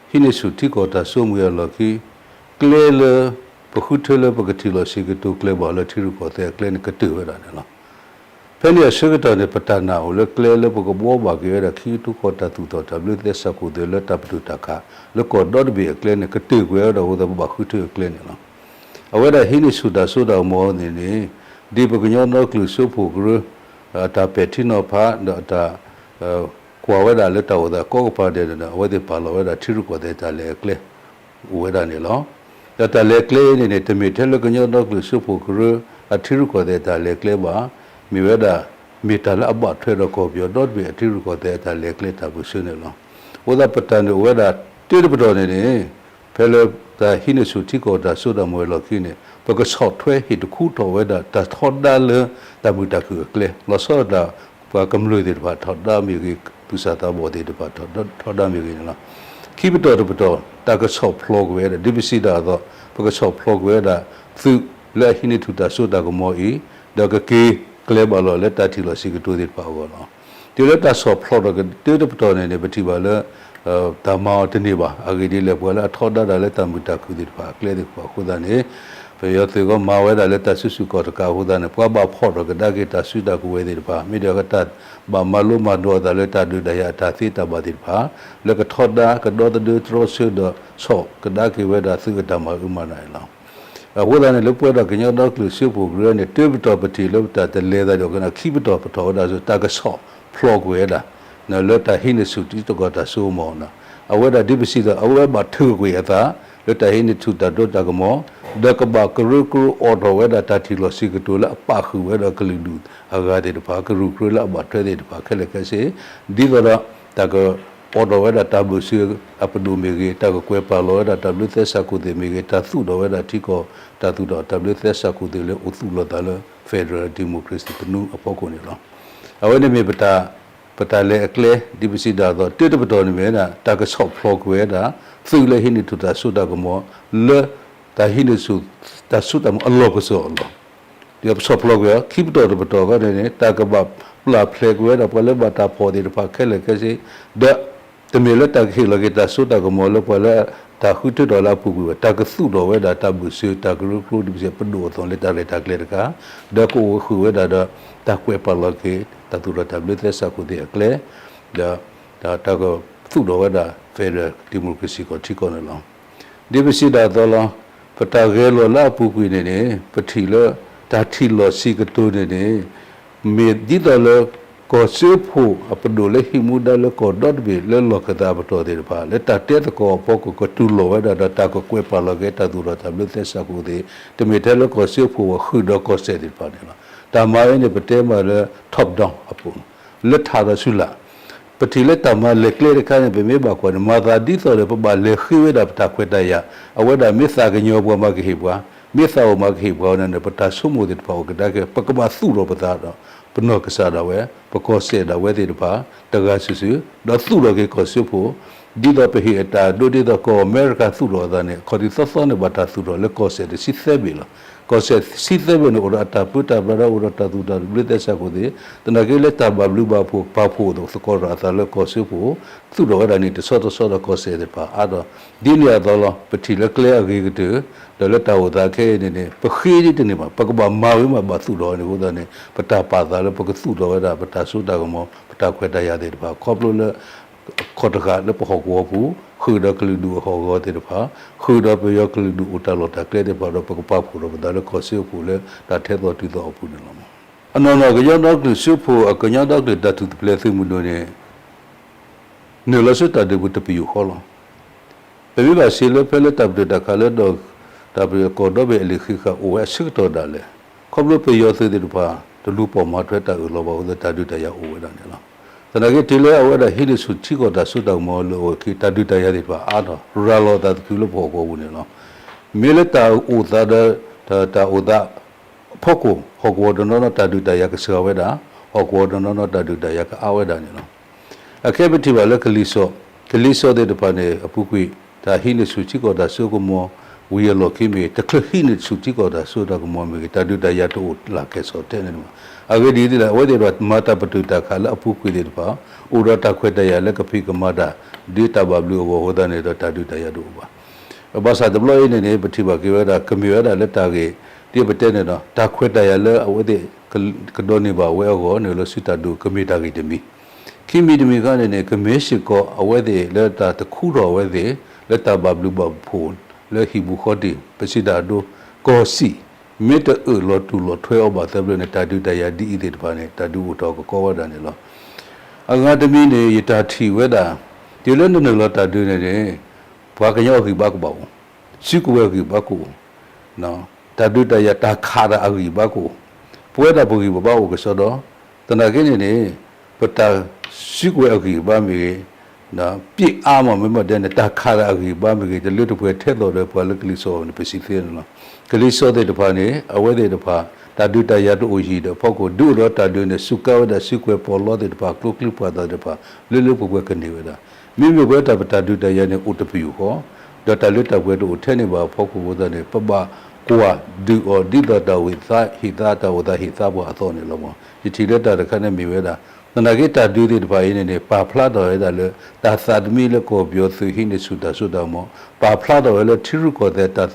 ဟံးန့ၢ်ဆူၣ်ထံကီၢ်တၢ်စိမိၤအလီၢ်ခံ ကျဲလၢ ပဃုထၢလၢပကထံၣ်လိာ်စံးကတိၤကျဲဘၣ်လၢထံရူၢ်ကီၢ်သဲးအကျဲန့ၣ်ကတၢၢ်ဝဲဒၣ်န့ၣ်လီၤ. ဖဲန့ၣ်အဆၢကတီၢ်န့ၣ် ပတၢ်နာ်အိၣ်လၢကျဲလၢပကဘှီဘၣ်က့ၤဝဲဒၣ် ခံထူၣ်ကီၢ်တၢ်သူၣ်ထီၣ်တၢ်ဘျၢသဲစးခိၣ်သ့ၣ်လၢတၢ်ပတုာ်တၢ်ခး လၢကီၢ်ဒီတဘ့ၣ်အကျဲန့ၣ် ကတၢၢ်ကွံာ်ဝဲဒၣ်အဃိသတး ပဘၣ်ဃုထၢအကျဲန့ၣ်လီၤ. အဝဲဒၣ်ဟံးန့ၢ်ဆူၣ်တၢ်စိတၢ်ကမီၤန့ၣ်န့ၣ် ဒ်ပကညီဒီကလုာ်စၢဖှိၣ်ကရၢ အတၢ်ပဲာ်ထံနီၤဖး ဒီးအတၢ် ကွၢ်ဝဲဒၣ်လၢတၢ်အိၣ်သးကိးကပၤဒဲးန့ၣ်ဒီး အဝဲသ့ၣ်ပာ်လီၤဝဲဒၣ်ထံရူၢ်ကီၢ်သဲးတၢ်လဲၤအကျဲ အိၣ်ဝဲဒၣ်န့ၣ်လီၤ. ဒီးတၢ်လဲၤအကျဲအံၤန့ၣ်န့ၣ် တမ့ၢ်ထဲလၢကညီဒီကလုာ်စၢဖှိၣ်ကရၢ အထံရူၢ်ကီၢ်သဲးတၢ်လဲၤအကျဲဘၣ်, မ့ၢ်ဝဲဒၣ် မ့ၢ်တၢ်လၢအဘၣ်ထွဲဒီးကီၢ်ပယီၤဒီတဘ့ၣ်အထံရူၢ်ကီၢ်သဲးအတၢ်လဲၤအကျဲတၢ်ပၢၢ်ဆၢန့ၣ်လီၤ. အဃိသတးပတၢ်န့ၣ်အိၣ်ဝဲဒၣ် တၢတပတီၢ်န့ၣ်န့ၣ် ဖဲလၢတၢ်ဟံးန့ၢ်ဆူၣ်ထံကီၢ်တၢ်စိတၢ်ကမီၤအလီၢ်ခံန့ၣ် ပကဆီၣ်ထွဲဟ့ၣ်တခူထီၣ်ဝဲဒၣ်တၢ်ထီဒါလၢတၢ်မုာ်တၢ်ခုၣ်အကျဲ လီၤဆီဒၣ်တၢ် ပှၤကမျၢၢ်သ့ၣ်တဖၣ်ထီဒါမ့ၢ်ဂ့ၤ, ပူၤစၢ်သးဘီၣ်သ့ၣ်တဖၣ်ထီဒါမ့ၢ်ဂ့ၤန့ၣ်လီၤ. ခံပတီၢ်တပတီၢ် တၢ်ကဆီၣ်ဖျိးကွံာ်ဝဲဒၣ် ဒ်ပစံးတၢ်အသိး ပကဆီၣ်ဖျိးကွံာ်ဝဲဒၣ် သုးလၢအဟံးန့ၢ်ဆူၣ်တၢ်စိတၢ်ကမီၤအံၤ ဒီးကက့ၤကျဲဘၣ်လီၤလၢတၢ်ထံၣ်လိာ်စံးကတိၤသ့ၣ်တဖၣ်အဂီၢ်လီၤ. တုၤလၢတၢ်ဆီၣ်ဖျိးထီၣ်ကတၢၢ်တပတီၢ်န့ၣ်န့ၣ် ပထံၣ်ဘၣ်လၢ တၢ်မၤအီၤတန့ၢ်ဘၣ်. အဂ့ၢ်ဒ်လဲၣ် ပှၤလၢအထီဒါတၢ်လၢတၢ်မုာ်တၢ်ခုၣ်သ့ၣ်တဖၣ်အကျဲသ့ၣ်တဖၣ်အဃိသတးန့ၣ် ပယီၤသုးကီးမၤဝဲဒၣ်လၢတၢ်စုဆူၣ်ကီၢ်တကးအဃိသတးန့ၣ် ပှၤဘၣ်ဖီၣ်ထီၣ်ကဒါက့ၤတၢ်စုတၢ်ကဝဲၤသ့ၣ်တဖၣ် မ့ၢ်ဒီးကတၢ်ဘၣ်မၤလိမၤဒိးအသးလၢတၢ်ဒုးတၢ်ယၤအတၢ်သ့တၢ်ဘၣ်သ့ၣ်တဖၣ် လၢကထီဒါကဒီသဒၢတြီဆၢဒီးဆီၣ်ကဒါက့ၤဝဲဒၣ်သုးအတၢ်မၤအၢမၤနးန့ၣ်လီၤ. အဃိသတးန့ၣ် လၢပဝဲဒၣ်ကညီဒီကလုာ်စၢဖှိၣ်ကရၢန့ၣ် တၢပတီၢ်ပထံၣ်လၢပတၢ်တလဲၤသးဒီးကနၣ် ခံပတီၢ်ပထီၣ်ဝဲဒၣ် တၢ်ကဆီၣ်ဖျိးကွံာ်ဝဲဒၣ် လၢတၢ်ဟံးန့ၢ်ဆူၣ်ထံကီၢ်တၢ်စိကမီၤ အဝဲဒၣ်ဒ်ပစံးဒီး အဝဲဘၣ်ထုးကွံာ်အသး လၢတၢ်ဟံးန့ၢ်ဆူၣ်တၢ်စိတၢ်ကမီၤ ဒီးကဘၣ်ကရၢကရိအိးထီၣ်ဝဲဒၣ်တၢ်ထံၣ်လိာ်စံးကတိၤလၢအပာ်ဃုာ်ဝဲဒီးကလုာ်ဒူၣ်အဂၤသ့ၣ်တဖၣ် ကရူၢ်ကရၢလၢအဘၣ်ထွဲသ့ၣ်တဖၣ်ခဲလၢာ်ခဲဆ့ ဒ်သိးဒီး တၢ်ကအိးထီၣ်ဝဲဒၣ်တၢ်ဘၢၣ်စၢၤအပဒိၣ်မ့ၢ်ဂ့ၤ, တၢ်ကကွဲးပာ်လီၤဝဲဒၣ်တၢ်ဘျၢသဲစးခိၣ်သ့ၣ်မ့ၢ်ဂ့ၤ, တၢ်သူၣ်ထီၣ်ဝဲဒၣ်ထံကီၢ် တၢ်သူၣ်ထီၣ်တၢ်ဘျၢသဲစးခိၣ်သ့ၣ်လၢအိၣ်သူၣ်လီၤသးလၢ federal democracy တနူအဖီခိၣ်န့ၣ်လီၤ. အဝဲန့ၣ်မ့ၢ်ပတၢ် ပတၢ်လဲၤအကျဲ ဒ်ပစံးဒၣ်အသိး တၢတပတီၢ်န့ၣ်မ့ၢ်ဝဲဒၣ် တၢ်ကဆီၣ်ဖျိးကွံာ်ဝဲဒၣ် သုးလၢဟံးန့ၢ်ဆူၣ်တၢ်စိတၢ်ကမီၤ လၢတၢ်ဟံးန့ၢ်ဆူၣ်တၢ်စိတၢ်ကမီၤအလီၢ်ပစိာ်အလီၢ် ဒီးပဆီၣ်ဖျိးကွံာ်အီၤ ခံပတီၢ်တပတီၢ်ခီန့ၣ်န့ၣ် တၢ်ကဘၣ်ပျၢ်ဖျဲးကွံာ်ဝဲဒၣ် ပှၤလၢဘၣ်တၢ်ဖီၣ်သ့ၣ်တဖၣ်ခဲလၢာ်ခဲဆ့ ဒီး တမ့ၢ်လၢတၢ်ကဟ့ၣ်လီၤက့ၤတၢ်စိတၢ်ကမီၤလၢပှၤလၢတၢ်ဃုထၢထီၣ်လၢအပူၤကွံာ်ဘၣ် တၢ်ကသူၣ်ထီၣ်ဝဲဒၣ်တၢ်ဘၢၣ်စၢၤ တၢ်ကရၢကရိဒ်ပစံး ပဒိၣ်အသိးလၢတၢ်ရဲၣ်တၢ်ကျဲၤတခါ ဒီးကအိၣ်ဃုာ်ဝဲဒၣ်ဒီး တၢ်ကွဲးပာ်လီၤက့ၤ တၢ်သူၣ်ထီၣ်တၢ်ဘျၢသဲစးခိၣ်သ့ၣ်အကျဲ ဒီး တၢ်ကသူၣ်ထီၣ်ဝဲဒၣ် federal democracy ကီၢ်ထံကီၢ်န့ၣ်လီၤ. ဒ်ပစံးဒၣ်အသိးလီၤ. ပတၢ်ဂဲၤလိာ်လၢအပူၤကွံာ်န့ၣ်န့ၣ် ပထံၣ်လၢ တၢ်ထံၣ်လိာ်စံးကတိၤန့ၣ်န့ၣ် မ့ၢ်ဒ်သိးလၢ ကီၢ်စၢဖှိၣ်အပဒိၣ်လၢဟံးမူဒါလၢကီၢ်ဒီတဘ့ၣ်လၢလီၢ်ခၢၣ်သးအပတီၢ်သ့ၣ်တဖၣ် လၢတၢ်တဲသကိးအဖီခိၣ်ကတူၢ်လိာ်ဝဲဒၣ်ဒီး တၢ်ကကွဲးပာ်လီၤက့ၤတၢ်သူၣ်ထီၣ်တၢ်ဘျၢသဲစးခိၣ်သ့ၣ် တမ့ၢ်ထဲလၢကီၢ်စၢဖှိၣ်အဃုာ်ဒီးကီၢ်စဲၣ်သ့ၣ်တဖၣ်န့ၣ်လီၤ. တၢ်မၤဝဲန့ၣ် ပတဲမးလၢ top down အပူၤ လၢထးဒီးဆူလာ် ပထံၣ်လၢတၢ်မၤလဲၤကျဲတခါန့ၣ် ပမ့ၢ်ဘၣ်ကွၢ်န့ၣ် မၤသးဒ်သိးဒီး ပဘၣ်လဲၤဃ့ဝဲဒၣ်ပတၢ်ခွဲးတၢ်ယာ် အဝဲဒၣ်မ့ၢ်သးကညီၤပှၤမၤကဟ့ၣ်ပှၤ, မ့ၢ်သးအိၣ်မၤကဟ့ၣ်ပှၤဝဲန့ၣ် ပတၢ်ဆိကမိၣ်သ့ၣ်တဖၣ်အိၣ်ကဒါက့ၤ ပကဘၣ်သူၣ်ထီၣ်ပသးဒီး ပနီၢ်ကစၢ်ဒၣ်ဝဲ, ပကီၢ်စဲၣ်ဒၣ်ဝဲသ့ၣ်တဖၣ် တဂၤစုာ်စုာ်, ဒီးသူၣ်ထီၣ်က့ၤကီၢ်စၢဖှိၣ်, ဒ်သိးပဟ့ၣ်အတၢ်ဒိ ဒ်သိးကီၢ်အမဲရကၤသူၣ်ထီၣ်အသးန့ၣ် ခီၣ်ထံးသီသီန့ၣ် ဘၣ်တၢ်သူၣ်ထီၣ်လၢကီၢ်စဲၣ်တဆံသၢဘ့ၣ်လီၤ. ကီၢ်စဲၣ်တဆံသၢဘ့ၣ်န့ၣ် အိၣ်ဒီးအတၢ်ပၢတၢ်ပြးဒီး အိၣ်ဒီးတၢ်သူၣ်ထီၣ်တၢ်ဘျၢသဲစးခိၣ်သ့ၣ်, သနာ်က့လၢတၢ်ဘၣ်ဘျုးဘၣ်ဖှိၣ်ပာ်ဖှိၣ်သကိးဒီးအသးလၢကီၢ်စၢဖှိၣ် သူၣ်ထီၣ်ဝဲဒၣ်န့ၣ် တဆီတဆီဒီးကီၢ်စဲၣ်သ့ၣ်တဖၣ်အါထီၣ်, ဒ်န့ၣ်အသိးလီၤ. ပထံၣ်လၢကျဲအဂ့ၤကတၢၢ် ဒီးလၢတၢ်အိၣ်သးခဲအံၤန့ၣ်န့ၣ် ပဃ့ဒ်တန့ၢ်ဘၣ်, ပကဘၣ်မၤဝံၤမးဘၣ်သူၣ်ထီၣ်န့ၣ်အဃိသတးန့ၣ် ပတၢ်ပာ်သးလၢပကသူၣ်ထီၣ်ဝဲဒၣ် ပတၢ်စိတၢ်ကမီၤ ပတၢ်ခွဲးတၢ်ယာ်သ့ၣ်တဖၣ် ခီဖျိလၢ ခီၣ်တဃာ်လၢပဟီၣ်ကဝီၤပူၤ ဃုာ်ဒီးကလုာ်ဒူၣ်အဟီၣ်ကဝီၤသ့ၣ်တဖၣ်, ဃုာ်ဒီးပယီၤကလုာ်ဒူၣ်အိၣ်တၢ်လီၢ်တၢ်ကျဲသ့ၣ်တဖၣ်ဒီး ပကပာ်ဖှိၣ်ဒီးပသးလၢကီၢ်စၢဖှိၣ်လၢတၢ်ထဲသိးတုၤသိးအပူၤန့ၣ်လီၤ. အနီၢ်နီၢ်ကညီဒီကလုာ်စၢဖှိၣ် အကညီဒီကလုာ်တၢ်ထူၣ်ဖျဲးသုးမုၢ်ဒိၣ်န့ၣ် နုာ်လီၤဆူတၢ်ဒုးပူၤတပယူာ်ဃီလီၤ. ပမ့ၢ်ဘၣ်စံးလၢဖဲလၢတၢ်ပတုာ်တၢ်ခးလၢဒီး တၢ်ပတုာ်ကီၢ်ဒီဘ့ၣ်အလံာ်ဃံးဃာ်အိၣ်ဝဲအဆၢကတီၢ်ဒၣ်လဲာ်, ခီဖျိပယီၤသုးသ့ၣ်တဖၣ် တလူၤပိာ်မၤထွဲတၢ်အၢၣ်လီၤဘၣ်အဃိသတး တၢ်ဒုးတၢ်ယၤအိၣ်ဝဲဒၣ်န့ၣ်လီၤ. သနာ်က့တုၤလၢအဝဲဒၣ်ဟံးန့ၢ်ဆူၣ်ထံကီၢ်တၢ်စိတၢ်ကမီၤလၢအဝဲခံ တၢ်ဒုးတၢ်ယၤသ့ၣ်တဖၣ်အါထီၣ် ရၤလီၤအသးသကုၤလၢပဟီၣ်ကဝီၤပူၤန့ၣ်လီၤ. မ့ၢ်လၢတၢ်အိၣ်သးဒီး တၢ်အိၣ်သး အဖီခိၣ် ဟီၣ်ကဝီၤတနီၤနီၤတၢ်ဒုးတၢ်ယၤကစှၤဝဲဒၣ်, ဟီၣ်ကဝီၤတနီၤနီၤတၢ်ဒုးတၢ်ယၤကအါဝဲဒၣ်န့ၣ်လီၤ. အခဲပထံၣ်ဘၣ်လၢကလံၤစိး ကလံၤစိးသ့ၣ်တဖၣ်န့ၣ် အပူၤကွံာ် တၢ်ဟံးန့ၢ်ဆူၣ်ထံကီၢ်တၢ်စိကမီၤဝံၤအလီၢ်ခံမ့ၢ်ဂ့ၤ, တချုးဟံးန့ၢ်ဆူၣ်ထံကီၢ်တၢ်စိတၢ်ကမီၤမ့ၢ်ဂ့ၤ, တၢ်ဒုးတၢ်ယၤတအိၣ်လၢကဲၣ်ဆိးထဲန့ၣ်မး. အဂ့ၢ်ဒ်အံၤဒ်လဲၣ်, အဝဲသ့ၣ်တဖၣ်မၤတၢ်ပတုာ်တၢ်ခးလၢအပူၤကွံာ်သ့ၣ်တဖၣ် အိၣ်ဒီးတၢ်ခွဲးတၢ်ယာ်လၢကဖံးကမၤတၢ် ဒ်တၢ်ဘၣ်ဘျုးအဂီၢ်အဃိသတးန့ၣ်ဒီး တၢ်ဒုးတၢ်ယၤတအိၣ်ဘၣ်. ဘၣ်ဆၣ်တဘျီအံၤန့ၣ်န့ၣ် ပထံၣ်ဘၣ်က့ၤဝဲဒၣ် ကမ့ၢ်ဝဲဒၣ်လၢတၢ်ဂ့ၢ် ဒ်ပတဲန့ၣ်ဒီး တၢ်ခွဲးတၢ်ယာ်လၢအဝဲသ့ၣ် ကဒိးန့ၢ်ဘၣ်ဝဲအဂီၢ်န့ၣ် လၢစုတၢ်ဒုးကမ့ၢ်တၢ်ဂ့ၢ်တမံၤ, ခံမံၤတမံၤခါန့ၣ်န့ၣ် ကမ့ၢ်စ့ၢ်ကီးအဝဲသ့ၣ်လၢတၢ်တခူထီၣ်အဝဲသ့ၣ် လၢတၢ်ဘၣ်ဘျုးဘၣ်ဖှိၣ်လၢဟံၣ်ပူၤဃီတံၢ် ပစံးတၢ်အဒိ ကီၢ်စံၣ် မ့ၢ်တအၢၣ်လီၤတူၢ်လီၤထွဲအီၤဘၣ်သၢဘျီန့ၣ် တၢ်ဒုးတၢ်ယၤဒ်အံၤသ့ၣ်တဖၣ်န့ၣ် တၢ်ဒုးအိၣ်ထီၣ်ကကီဝဲဒၣ်န့ၣ်လီၤ. အဂၤတမံၤန့ၣ် ယတၢ်ထံၣ်ဝဲဒၣ် တုၤလၢနနုာ်လီၤတၢ်ဒုးန့ၣ်န့ၣ် ပှၤကညီအဂံၢ်ဘါကဘၣ်အိၣ်, စုကဝဲၤအဂံၢ်ဘါကအိၣ်, တၢ်ဒုးတၢ်ယၤတၢ်ခးတၢ်အဂံၢ်ဘါကအိၣ်, ပဝဲဒၣ်ပဂံၢ်ပဘါအိၣ်ကစီဒီ, သနာ်က့န့ၣ်န့ၣ် ပတၢ်စုကဝဲၤအဂံၢ်ဘါမ့ၢ်ဂ့ၤ, ပျ့အါမးမ့ၢ်မ့ၢ်ဒဲန့ၣ် တၢ်ခးတၢ်အဂံၢ်ဘါမ့ၢ်ဂ့ၤ တလၢတပှဲၤထဲသိးဒီးပှၤလၢကလံၤစိးန့ၣ် ပစံးသ့န့ၣ်လီၤ. ကလံၤစိးသ့ၣ်တဖၣ်န့ၣ် အဝဲသ့ၣ်တဖၣ် တၢ်ဒုးတၢ်ယၤတအိၣ်ယံၤဒီးအဖီခိၣ် ဒုးအိၣ်ဒီးတၢ်ဒုးန့ၣ် စူးကါဝဲဒၣ်စုကဝဲၤပီးလီသ့ၣ်တဖၣ် ကျိချံပှၤသးသ့ၣ်တဖၣ် လၢလၢပှဲၤပှဲၤကန့ၢ်ဝဲဒၣ်. မ့မ့ၢ်ပဝဲတၢ်ပတၢ်ဒုးတၢ်ယၤန့ၣ် အိၣ်တပယူာ်ဃီ, ဒီးတၢ်လၢတၢ်ပှဲၤတအိၣ်ထဲန့ၣ်ဘၣ်အဖီခိၣ်အဃိသတးန့ၣ် ပဘၣ်ကွၢ်ဒုးအီၤဒ်သိးတၢ်အိၣ်သးဟ့ၣ်သါ တၢ်အိၣ်သးဟ့ၣ်သါပှၤအသိးန့ၣ်လီၤ. ယထံၣ်လၢတၢ်တခါန့ၣ်မ့ၢ်ဝဲဒၣ် သနာ်က့တၢ်ဒုးသ့ၣ်တဖၣ်အံၤန့ၣ်န့ၣ် ပာ်ဖျါထီၣ်ဝဲဒၣ်လၢ တၢ်သးတမံလၢကီၢ်ပယီၤသုးဟံးန့ၢ်ဆူၣ်တၢ်စိတၢ်ကမီၤ, ပာ်ဖျါထီၣ်ဝဲလၢထံရူၢ်ကီၢ်သဲး တၢ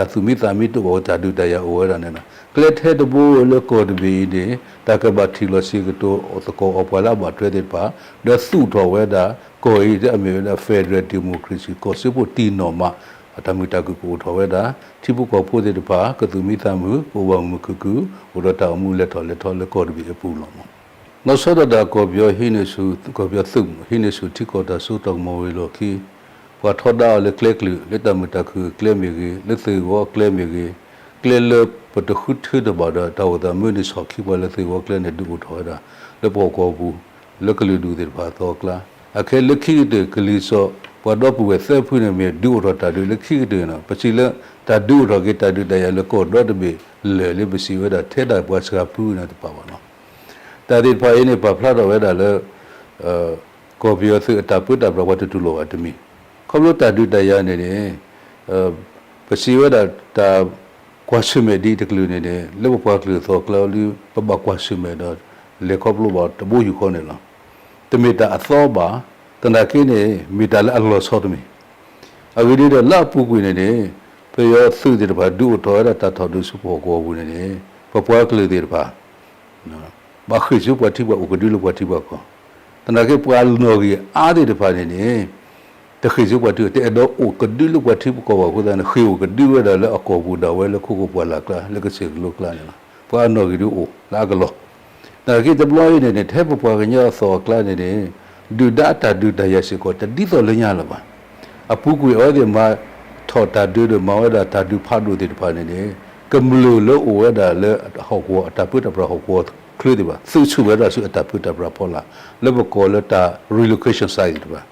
်သူၣ်မံသးမံတအိၣ် တၢ်ဒုးတၢ်ယၤအိၣ်ဝဲဒၣ်န့ၣ်လီၤ. ကျဲထဲတဘိလၢကီၢ်တဘ့ၣ်အံၤန့ၣ် တၢ်ကဘၣ်ထံၣ်လီၤစ့ၤကတိၤသကိးအီၤပှၤလၢအဘၣ်ထွဲသ့ၣ်တဖၣ် ဒီးသူၣ်ထီၣ်ဝဲဒၣ် ကီၢ်အံၤလၢအမ့ၢ်ဝဲဒၣ် Federal Democracy ကီၢ်စၢဖှိၣ်တံၢ်နီၢ်မး အတၢ်မုာ်တၢ်ခုၣ်ကအိၣ်ထီၣ်ဝဲဒၣ် ထံဖိကီၢ်ဖိသ့ၣ်တဖၣ် ကသူၣ်မံသးမုာ် ကအိၣ်ဘၣ်မုာ်မုာ်ခုၣ်ခုၣ် အိၣ်ဒီးတၢ်အိၣ်မူလဲၤထီၣ်လဲၤထီလၢကီၢ်တဘ့ၣ်အပူၤလီၤ. လီၤဆီဒၣ်တၢ်ကီၢ်ပယီၤဟံးန့ၢ်ဆူၣ် ကီၢ်ပယီၤသုး ဟံးန့ၢ်ဆူၣ်ထံကီၢ်တၢ်စိတၢ်ကမီၤဝံၤအလီၢ်ခံ ပှၤထီဒါအီၤလၢကျဲကလုာ် လၢတၢ်မုာ်တၢ်ခုၣ်အကျဲမ့ၢ်ဂ့ၤ, လၢသုးဂီၤအကျဲမ့ၢ်ဂ့ၤ, ကျဲလၢပတဃုထၢတဘၣ်ဒီး တၢ်အိၣ်သးမၢန့ၢ်ဆီၣ်ခံပှၤလၢသုးဂီၤကျဲန့ၣ် ဒုးအိၣ်ထီၣ်ဝဲဒၣ် လၢပဟီၣ်ကဝီၤပူၤ လၢကလုာ်ဒူၣ်သ့ၣ်တဖၣ်အသီအကျါ, အခဲလၢခံကတၢၢ် ကလံၤစိး ပှၤဒီပုၢ်ဝဲၢ်သၢဖုန့ၣ်မ့ၢ်ဒုးအိၣ်ထီၣ်တၢ်ဒုးလၢခံကတၢၢ်န့ၣ် ပစံးလၢတၢ်ဒုးအိၣ်ထီၣ်က့ၤတၢ်ဒုးတၢ်ယၤလၢကီၢ်ဒီတဘ့ၣ်လၢာ်လၢပစံးဝဲဒၣ် ထဲဒၣ်ပှၤစှၤဖုန့ၣ်တဖၣ်ဘၣ်လီၤ. တၢ်သ့ၣ်တဖၣ်အံၤန့ၣ် ပာ်ဖျါထီၣ်ဝဲဒၣ်လၢ ကီၢ်ပယီၤသုးအတၢ်ပၢတၢ်ပြးပှၤတတူၢ်လိာ်ဘၣ်တမံၤ, ခီဖျိတၢ်ဒုးတၢ်ယၤန့ၣ်န့ၣ် ပစံးဝဲဒၣ်တၢ်ကွၢ်ဆၢၣ်မဲာ်ဒ်အံၤတကလုာ်န့ၣ်န့ၣ် လၢပပှၤကလုာ်အသီအကျါလၢ ပဘၣ်ကွၢ်ဆၢၣ်မဲာ်ဒီး လဲၤခီဖျိဘၣ်တဘိယူၢ်ဃီန့ၣ်လီၤ. တမ့ၢ်တၢ်အသီဘၣ်, သနာ်က့န့ၣ် မ့ၢ်တၢ်လၢအလီၤဆီတမံၤ အဂ့ၢ်ဒ်ဒီး လၢအပူၤကွံာ်န့ၣ်န့ၣ် ပယီၤသုးသ့ၣ်တဖၣ် ဒုးအိၣ်ထီၣ်ဝဲဒၣ်တၢ်ထီၣ်ဒုးဆူပဟီၣ်ကဝီၤပူၤန့ၣ်န့ၣ် ပပှၤကလုာ်သ့ၣ်တဖၣ် ဘၣ်ဃ့ၢ်ဆူပှၤထံပှၤအိၣ်ကဒုလၢပှၤထံပှၤကီၢ်, သနာ်က့ပှၤအနီၣ်ဂံၢ်အါသ့ၣ်တဖၣ်န့ၣ်န့ၣ် တဃ့ၢ်ဆူပှၤထံ တအဲၣ်ဒိးအိၣ်ကဒုလၢပှၤထံပှၤကီၢ်ဘၣ်အဃိသတးန့ၣ် ဃ့ၢ်အိၣ်ကဒုဝဲဒၣ်လၢအကီၢ်ပူၤဒၣ်ဝဲလၢခိခိၣ်ပှၢ်လၢ်ကျါ လၢကဆ့ၣ်ကလိကျါန့ၣ်လီၤ. ပှၤအနီၣ်ဂံၢ်ဒုးအိၣ်လၢအကလီၢ် သနာ်က့တဘျီအံၤန့ၣ်န့ၣ် ထဲပပှၤကညီအသီအကျါန့ၣ်န့ၣ် ဒုၣ်ဒါအတၢ်ဒုးတၢ်ယၤစ့ၢ်ကီး တဒ်သိးလၢညါလၢၤဘၣ်. အပူၤကွံာ်အဝဲသ့ၣ်မၤထီၣ်တၢ်ဒုးဒီး မၤဝဲဒၣ်တၢ်ဒုးဖးဒိၣ်သ့ၣ်တဖၣ်န့ၣ်န့ၣ် ကမျၢၢ်လၢအိၣ်ဝဲဒၣ်လၢဟီၣ်ကဝီၤ အတၢ်ပၢတၢ်ပြးဟီၣ်ကဝီၤချၢသ့ၣ်တဖၣ် သုးဆူၣ်ဝဲဒၣ်ဆူအတၢ်ပၢတၢ်ပြးဖီလာ် လၢပကိးလၢတၢ် relocation site သ့ၣ်တဖၣ်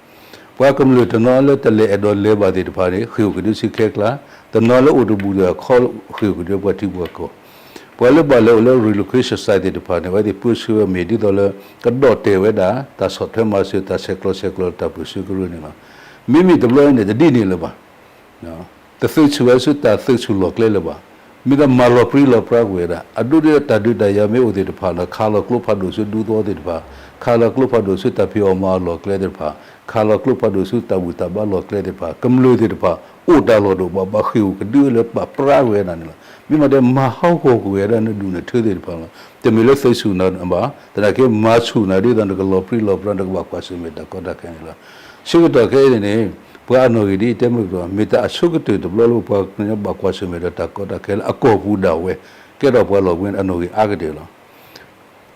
ပှၤကမျၢၢ်တနီၤလၢတလဲၤအဲၣ်ဒိးလဲၤဘၣ်သ့ၣ်တဖၣ်န့ၣ် ဃ့ၢ်အိၣ်ကဒုဆူခဲကျါ, တနီၤလၢအိၣ်တဘူၣ်ဒီးအခီ ဃ့ၢ်အိၣ်ကဒုပှၤထံပှၤကီၢ်, ပှၤလၢဘၣ်လဲၤအိၣ်လၢ relocation site သ့ၣ်တဖၣ်န့ၣ် အဝဲသ့ၣ်ပၢဆှၢဝဲမ့ၢ်ဒ်သိးလၢ ကဒီၣ်တဲာ်ဝဲဒၣ် တၢ်ဆီၣ်ထွဲမၤစၢၤ တၢ်ဆဲးကျိးဆဲးကျိး တၢ်ပၢဆှၢကရၢန့ၣ်လီၤ. မ့မ့ၢ်တဘျီအံၤန့ၣ် တဒ်န့ၣ်လၢၤဘၣ်. တသုးဆူၣ်ဝဲဆူတၢ်သုးဆူၣ်လီၢ်ကျဲလၢၤဘၣ်. မ့ၢ်တၢ်မၤလီၤပြံလီၤပြါကွံာ်ဝဲဒၣ် အဒိဒ်တၢ်ဒုးတၢ်ယၤမ့ၢ်အိၣ်သ့ၣ်တဖၣ်ဒီး ခးလီၤကျိဖးဒိၣ်ဆူဒူသဝီသ့ၣ်တဖၣ်, ခးလီၤကျိဖးဒိၣ်ဆူတၢ်ဖံးအီၣ်မၤအီၣ်လီၢ်ကျဲသ့ၣ်တဖၣ်, ခးလီၤကျိဖးဒိၣ်ဆူတၢ်ဘူၣ်တၢ်ဘါလီၢ်ကျဲသ့ၣ်တဖၣ်, ကမျၢၢ်သ့ၣ်တဖၣ် အိၣ်တၢ်လီၢ်တအိၣ်ဘၣ် ဘၣ်ဃ့ၢ်အိၣ်ကဒုလၢပာ်ပြါကွံာ်ဝဲဒၣ်န့ၣ်လီၤ. မ့ၢ်မ့ၢ်တဲမၤဟီၣ်ကဝီၤကွံာ်ဝဲဒၣ်နဒူၣ်နထၢသ့ၣ်တဖၣ်လီၤ. တမ့ၢ်လၢသုးဆူၣ်နၤဘၣ်, သနာ်က့မၤဆူၣ်နၤဒ်သိးနကလီၤပြံလီၤပြါ နကဘၣ်ကွၢ်ဆၢၣ်မဲာ်တၢ်ကီတၢ်ခဲန့ၣ်လီၤ. ဆၢကတီၢ်ခဲအံၤန့ၣ်န့ၣ် ပှၤအနီၣ်ဂံၢ်ဒ်အံၤတဲမုၢ်ကတီၢ် မ့ၢ်တၢ်အဆိကတၢၢ်တဘျီလၢပပှၤကညီဘၣ်ကွၢ်ဆၢၣ်မဲာ်ဒီးတၢ်ကီတၢ်ခဲလၢအကီၢ်ပူၤဒၣ်ဝဲ, ကဲထီၣ်ပှၤလီၢ်ဝဲအနီၣ်ဂံၢ်အါကတၢၢ်လီၤ.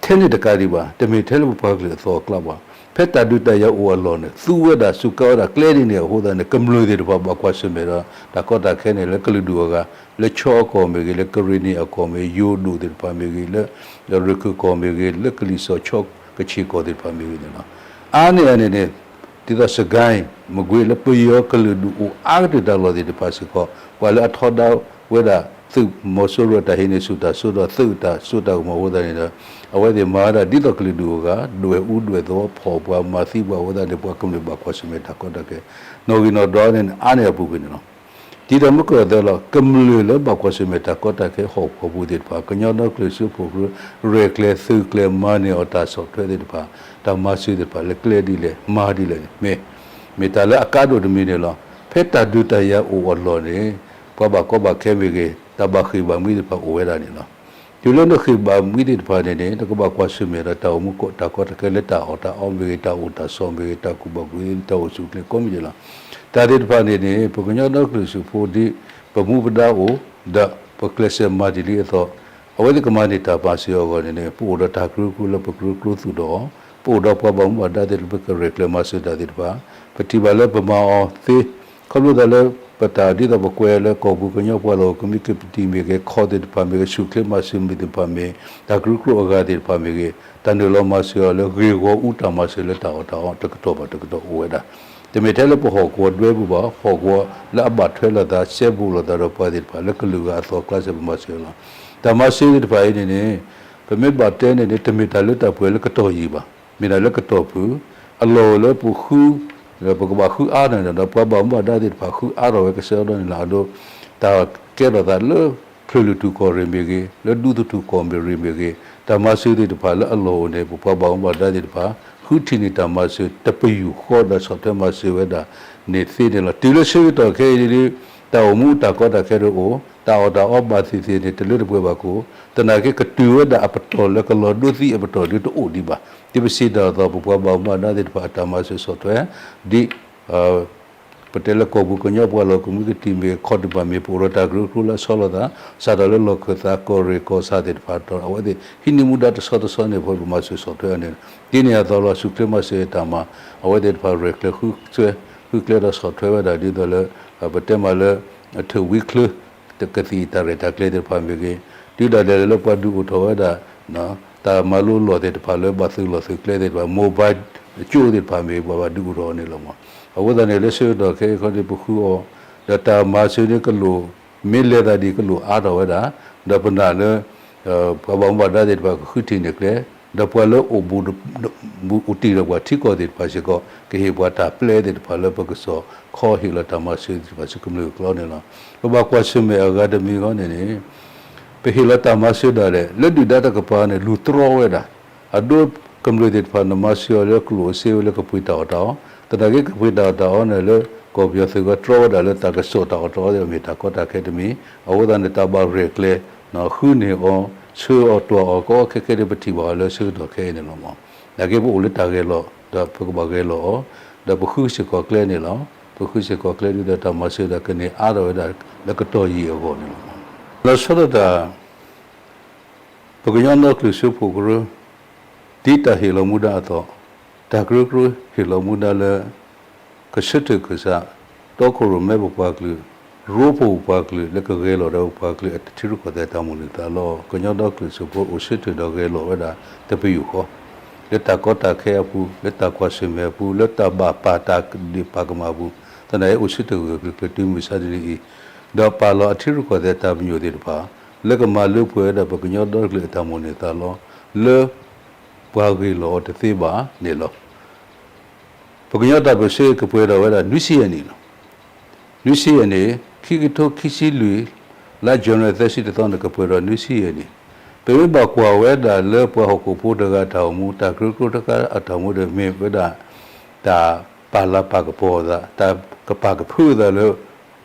ထဲန့ၣ်တကးဒံးဘၣ် တမ့ၢ်ထဲလၢပပှၤကလုာ်အသီအကျါဘၣ်. ဖဲတၢ်ဒုးတၢ်ယၤအိၣ်အလီၢ်န့ၣ် သူဝဲဒၣ်စူးကါဝဲဒၣ်ကျဲဒ်န့ၣ်အဃိသတးန့ၣ် ကမျၢၢ်သ့ၣ်တဖၣ်ဘၣ်ကွၢ်ဆၢၣ်မဲာ်ဒီး တၢ်ကီတၢ်ခဲန့ၣ် လၢကလုာ်ဒူၣ်အဂၤ, လၢခၠီအကီၢ်မ့ၢ်ဂ့ၤ, လၢကရ့ၣ်နံၣ်အကီၢ်မ့ၢ်ဂ့ၤ, ယိၤဒိၣ်သ့ၣ်တဖၣ်မ့ၢ်ဂ့ၤ, လၢရခၢၣ်ကီၢ်မ့ၢ်ဂ့ၤ, လၢကလံၤစိးခၠီကဆ့ၣ်ကီၢ်သ့ၣ်တဖၣ်မ့ၢ်ဂ့ၤန့ၣ်လီၤ. အါန့ၢ်အန့ၣ်န့ၣ် ဒ်သိးစကဲၣ် မကွ့ၤ လၢပယီၤကလုာ်ဒူၣ်အိၣ်အါကတၢၢ်တၢ်လီၢ်သ့ၣ်တဖၣ်စ့ၢ်ကီး ပှၤလၢအထီဒါဝဲဒၣ် သုးမီၤစိရိၤအတၢ်ဟံးန့ၢ်ဆူၣ်တၢ်စိဒီးသုးအတၢ်စိတၢ်ကမီၤအဃိသတးန့ၣ်ဒီး အဝဲသ့ၣ်မၤဝဲဒၣ်ဒ်သိးကလုာ်ဒူၣ်အဂၤ ဒွဲၣ်အူဒွဲၣ်သဝီ ဖီၣ်ပှၤမၤသံပှၤအဃိသတးန့ၣ် ပှၤကမျၢၢ်ဘၣ်ကွၢ်ဆၢၣ်မဲာ်တၢ်ကီတၢ်ခဲ နီၣ်ဂံၢ်နီၣ်ဒွးန့ၣ် အါန့ၢ်အပူၤကွံာ်န့ၣ်လီၤ. ဒ်တၢ်မုၢ်ကီၢ်သဲးလီၤ ကမျၢၢ်လၢဘၣ်ကွၢ်ဆၢၣ်မဲာ်တၢ်ကီတၢ်ခဲဟီၣ်ကဝီၤပူၤသ့ၣ်တဖၣ် ကညီဒီကလုာ်စၢဖှိၣ်ကရၢ ရဲၣ်ကျဲၤသုးကျဲၤမၤန့ၢ်အီၤတၢ်ဆီၣ်ထွဲသ့ၣ်တဖၣ် တၢ်မၤစၢၤသ့ၣ်တဖၣ်လၢကျဲဒ်လဲၣ် မၤဒ်လဲၣ်န့ၣ် မ့ၢ် မ့ၢ်တၢ်လၢအကါဒိၣ်တမံၤန့ၣ်လီၤ. ဖဲတၢ်ဒုးတၢ်ယၤအိၣ်အလီၢ်န့ၣ် ပှၤဘၣ်ကီဘၣ်ခဲမ့ၢ်ဂ့ၤ တၢ်ဘၣ်ဃ့ၢ်ဘၣ်မှံသ့ၣ်တဖၣ်အိၣ်ဝဲဒၣ်န့ၣ်လီၤ. တုၤလၢနဃ့ၢ်ဘၣ်မှံသ့ၣ်တဖၣ်န့ၣ်န့ၣ် နကဘၣ်ကွၢ်ဆၢၣ်မဲာ်ဒီးတၢ်အိၣ်မူတၢ်ကီတၢ်ခဲလၢတၢ်အီၣ်တၢ်အီမ့ၢ်ဂ့ၤ တၢ်အိၣ်တၢ်ဆိးမ့ၢ်ဂ့ၤ တၢ်ကူၣ်ဘၣ်ကူၣ်သ့ တၢ်အိၣ်ဆူၣ်ချ့ကိးမံၤဒဲးလီၤ. တၢ်သ့ၣ်တဖၣ်န့ၣ်န့ၣ် ပကညီဒီကလုာ်စၢဖှိၣ်ဒ် ပမူပဒါအိၣ် ဒီးပကျဲးစၢးမၤတ့ၢ်လံအသိး အဝဲသ့ၣ်ကမၤန့ၢ်တၢ်မၤစၢၤအဂီၢ်န့ၣ်န့ၣ် ပအိၣ်ဒီးတၢ်ကရၢကရိလၢပကရၢကရိသူၣ်ထီၣ်အီၤ, ပအိၣ်ဒီးပှၤဘၣ်မူဘၣ်ဒါသ့ၣ်လၢပကရဲၣ်ကျဲၤမၤစၢၤတၢ်သ့ၣ်တဖၣ်, ပထံၣ်ဘၣ်လၢပမၤအီၤသ့ ခီဖျိသးလၢ ပတၢ်ဒ်သိးပကွဲးလၢကီၢ်ပူၤကညီပှၤလီၢ်ကမံးကပတံၣ်မ့ၢ်ဂ့ၤ, ခီၣ်သ့ၣ်တဖၣ်မ့ၢ်ဂ့ၤ, ဆူၣ်ချ့မၤစၢၤမ့ၢ်သ့ၣ်တဖၣ်မ့ၢ်, တၢ်ကရၢကရိအဂၤသ့ၣ်တဖၣ်မ့ၢ်ဂ့ၤ, တၢ်နုာ်လီၤမၤစၢၤအီၤလၢဂ့ၢ်ဂီၢ်အူတၢ်မၤစၢၤလၢတၢ်အီၣ်တၢ်အီတကတီၢ်ဘၣ်တကတီၢ်အိၣ်ဝဲဒၣ်. တမ့ၢ်ထဲလၢပဟီၣ်ကဝီၤဒွဲပူၤဘၣ်, ဟီၣ်ကဝီၤလၢအဘၣ်ထွဲလိာ်သး စဲဘူးလိာ်သးဒီးပှၤသ့ၣ်တဖၣ်လၢကလုာ်ဂၤအသီကျါစ့ၢ်ကီး ပမၤစၢၤလီၤ. တၢ်မၤစၢၤသ့ၣ်တဖၣ်အံၤန့ၣ်န့ၣ် ပမ့ၢ်ဘၣ်တဲန့ၣ်န့ၣ် တမ့ၢ်တၢ်လၢတၢ်ပှဲၤလၢကတီၢ်ယံာ်ဘၣ်, မ့ၢ်ဒၣ်လၢကတီၢ်ဖုၣ်, အလီၢ်အိၣ်လၢပဃု, ပကဘၣ်ဃုအါန့ၣ်ဒီး ပှၤဘၣ်မူဘၣ်ဒါသ့ၣ်တဖၣ်ဃုအါထီၣ်ဝဲကစၢ်ဒီန့ၣ်လီၤ. အဒိ တၢ်ကဲထီၣ်သးလၢ ဖျၢၣ်လုၢ်ထူၣ်ကီၢ်ရ့ၣ်မ့ၢ်ဂ့ၤ, လၢဒူသထူၣ်ကီၢ်ရ့ၣ်မ့ၢ်ဂ့ၤ, တၢ်မၤစၢၤသ့ၣ်တဖၣ်လၢအလီၢ်အိၣ်န့ၣ် ပပှၤဘၣ်မူဘၣ်ဒါသ့ၣ်တဖၣ် ဃုထံၣ်န့ၢ်တၢ်မၤစၢၤတပယူာ်ဃီဒီးဆီၣ်ထွဲမၤစၢၤဝဲဒၣ်န့ၣ်သ့န့ၣ်လီၤ. တုၤလၢဆၢကတီၢ်ခဲအံၤဒ် တၢ်အိၣ်မူတၢ်ကီတၢ်ခဲတအိၣ်, တၢ်အီၣ်တၢ်အီဘၣ်သ့ၣ်သ့ၣ်န့ၣ် တလၢတပှဲၤဘၣ်ကအိၣ်, သနာ်က့ကတုၤဝဲဒၣ်အပတီၢ်လၢကလီၤဒိသံအပတီၢ်ဒ်တအိၣ်ဒံးဘၣ်. ဒ်ပစံးတၢ်အသိး ပပှၤဘၣ်မူဘၣ်ဒါသ့ၣ်တဖၣ်အတၢ်မၤစၢၤဆီၣ်ထွဲ, ဒ် ပတဲလၢကီၢ်ပူၤကညီပှၤလီၢ်ကမံးကတံၣ်မ့ၢ်ဂ့ၤ ခီၣ်သ့ၣ်တဖၣ်မ့ၢ် ပအိၣ်ဒီးတၢ်ကရၢကရိလၢအဆီလီၤသး, စးထီၣ်လၢလီၢ်ခၢၣ်သးကီၢ်ရ့ၣ်ကီၢ်ဆၣ်သ့ၣ်တဖၣ်ဒီး အဝဲသ့ၣ်ဟံးန့ၢ်မူဒါတဆီတဆီန့ၣ် ပမၤစၢၤဆီၣ်ထွဲအီၤန့ၣ် ဒ်န့ၣ်အသိးလီၤ. ဆူၣ်ချ့မၤစၢၤတၢ်မၤ အဝဲသ့ၣ်တဖၣ်ရဲၣ်ကျဲၤဃုဆွဲ ဃုကျဲဒီးဆီၣ်ထွဲဝဲဒၣ်ဒ်သိးလၢ ပတဲမးလၢ အထၢၣ်ဝံချၢ ကသံၣ်တၢ်ရဲၣ်တၢ်ကျဲၤသ့ၣ်တဖၣ်မ့ၢ်ဂ့ၤ, တုၤဒၣ်လဲာ်လၢပှၤဒုးအိၣ်ထီၣ်ဝဲဒၣ် တၢ်မၤလိလီၢ်သ့ၣ်တဖၣ်လၢဘၣ်သုးလီၢ်သုးကျဲသ့ၣ်တဖၣ် mobile ကၠိသ့ၣ်တဖၣ်မ့ၢ်ဂ့ၤ ပှၤဘၣ်ဒုးအိၣ်ထီၣ်အီၤန့ၣ်လီၤမး. အဃိသတးန့ၣ် လၢဆၢကတီၢ်ခဲအံၤခီန့ၣ် ပဃုအီၤ ဒီးတၢ်မၤစၢၤန့ၣ်ကလိၣ် မ့ၢ်လဲၤသးဒ်ကလိၣ်အါထီၣ်ဝဲဒၣ်, ဒီးပနာ်လၢ ပှၤဘၣ်မူဘၣ်ဒါသ့ၣ်တဖၣ်ကဃုထံၣ်န့ၢ်ကျဲ, ဒီးပှၤလၢအိၣ်ဘူး ဘူးအိၣ်တံၢ်ဒီးပှၤထံကီၢ်သ့ၣ်တဖၣ်စ့ၢ်ကီး ကဟ့ၣ်ပှၤတၢ်ပျဲသ့ၣ်တဖၣ်လၢပကစီၣ်ခီဟ့ၣ်လီၤတၢ်မၤစၢၤသ့ၣ်တဖၣ်ဆူကမျၢၢ်အကျါန့ၣ်လီၤ. ပဘၣ်ကွၢ်ဆၢၣ်မဲာ်အဂၤတမံၤဃီန့ၣ်န့ၣ် ပဟ့ၣ်လီၤတၢ်မၤစၢၤဒၣ်လဲာ် လၢဒုၣ်ဒါတကပၤန့ၣ် လူၤတြီဝဲဒၣ်, အဒိကမျၢၢ်သ့ၣ်တဖၣ်န့ၣ် မၤစၢၤအီၤလၢကလိၣ်အစ့ဝဲလၢကပှ့ၤတၢ်အီၣ်တၢ်အီ, သနာ်က့ကပှ့ၤတၢ်အီၣ်တၢ်အီန့ၣ်လၢ ကီၢ်ပယီၤသုးကတြီဝဲဒၣ်လၢတၢ်ကစီၣ်တၢ်အီၣ်တၢ်အီသ့ၣ်မ့ၢ်တၢ်ကီတၢ်ခဲတမံၤ, အဃိသတးန့ၣ် တၢ်ဘၣ်ရဲၣ်ကျဲၤ ဃုန့ၢ်အီၤ ဆှၢအီၤတွၢ်အီၤ ကီခဲခဲဒ်ပထံၣ်ဘၣ်အီၤလၢဆၢကတီၢ်ခဲအံၤန့ၣ်လီၤမး. သနာ်က့ပအိၣ်လၢတၢ်ဂဲၤလိာ် ဒီးပကဘၣ်ဂဲၤလိာ်အီၤ, ဒီးပဃုစ့ၢ်ကီးကျဲန့ၣ်လီၤ. ပဃုစ့ၢ်ကီးကျဲဒ်သိးတၢ်မၤစၢၤဒၣ်ကန့ၢ်အါထီၣ်ဝဲဒၣ်လၢကတီၢ်ယံာ်အဂီၢ်န့ၣ်လီၤမး. လီၤဆီဒၣ်တၢ် ပကညီဒီကလုာ်စၢဖှိၣ်ကရၢ ဒ်တၢ်ဟ့ၣ်လီၤမူဒါအသိး, တၢ်ကရၢကရိဟ့ၣ်လီၤမူဒါလၢ ကဆၢထၢၣ်ခၢၣ်စး တီခိၣ်ရိၣ်မဲပပှၤကလုာ်, ရိပှၤပပှၤကလုာ်လၢကဂဲၤလိာ်ဒီးပပှၤကလုာ်အထံရူၢ်ကီၢ်သဲးတၢ်မိၣ်န့ၢ်သးလီ ကညီဒီကလုာ်စၢဖှိၣ်အိၣ်ဆၢထၢၣ်ဒီးဂဲၤလိာ်ဝဲဒၣ်တပယူာ်ဃီ လၢတၢ်ကီတၢ်ခဲအပူၤ, လၢတၢ်ကွၢ်ဆၢၣ်မဲာ်အပူၤ, လၢတၢ်ဘၣ်ပာ်တၢ်ဒုးပာ်ကမၣ်အပူၤ, သနာ်က့အိၣ်ဆၢထၢၣ်ဂၢၢ်ကျၢၤကျၢၤတုၤမုၢ်ဆါတနံၤအံၤ, ဒီးပာ်လီၤအထံရူၢ်ကီၢ်သဲးတၢ်ပညိၣ်သ့ၣ်တဖၣ် လၢကမၤလၢပှဲၤဝဲဒၣ်ပကညီဒီကလုာ်အတၢ်မိၣ်န့ၢ်သးလီ လၢပှၤဂ့ၢ်လိာ်အီၤတသ့ဘၣ်န့ၣ်လီၤ. ပကညီတၢ်ပၢၢ်ဆၢကပှဲၤထီၣ်ဝဲဒၣ်နွံဆံယဲၢ်နံၣ်လီၤ. နွံဆံယဲၢ်နံၣ်, ခံကထိခံဆံလွံၢ်, လါ January သၢဆံတသီန့ၣ် ကပှဲၤထီၣ်နွံဆံယဲၢ်နံၣ်. ပမ့ၢ်ဘၣ်ကွၢ်ဝဲဒၣ်လၢပှၤဟီၣ်ခိၣ်ဖိတဂၤအတၢ်အိၣ်မူ, တၢ်ကရၢကရိတခါအတၢ်အိၣ်မူဒီး မ့ၢ်ဝဲဒၣ် တၢ်ပာ်လၤပာ်ကပီၤအသး, တၢ်ကပာ်ကဖၢအသးလၢ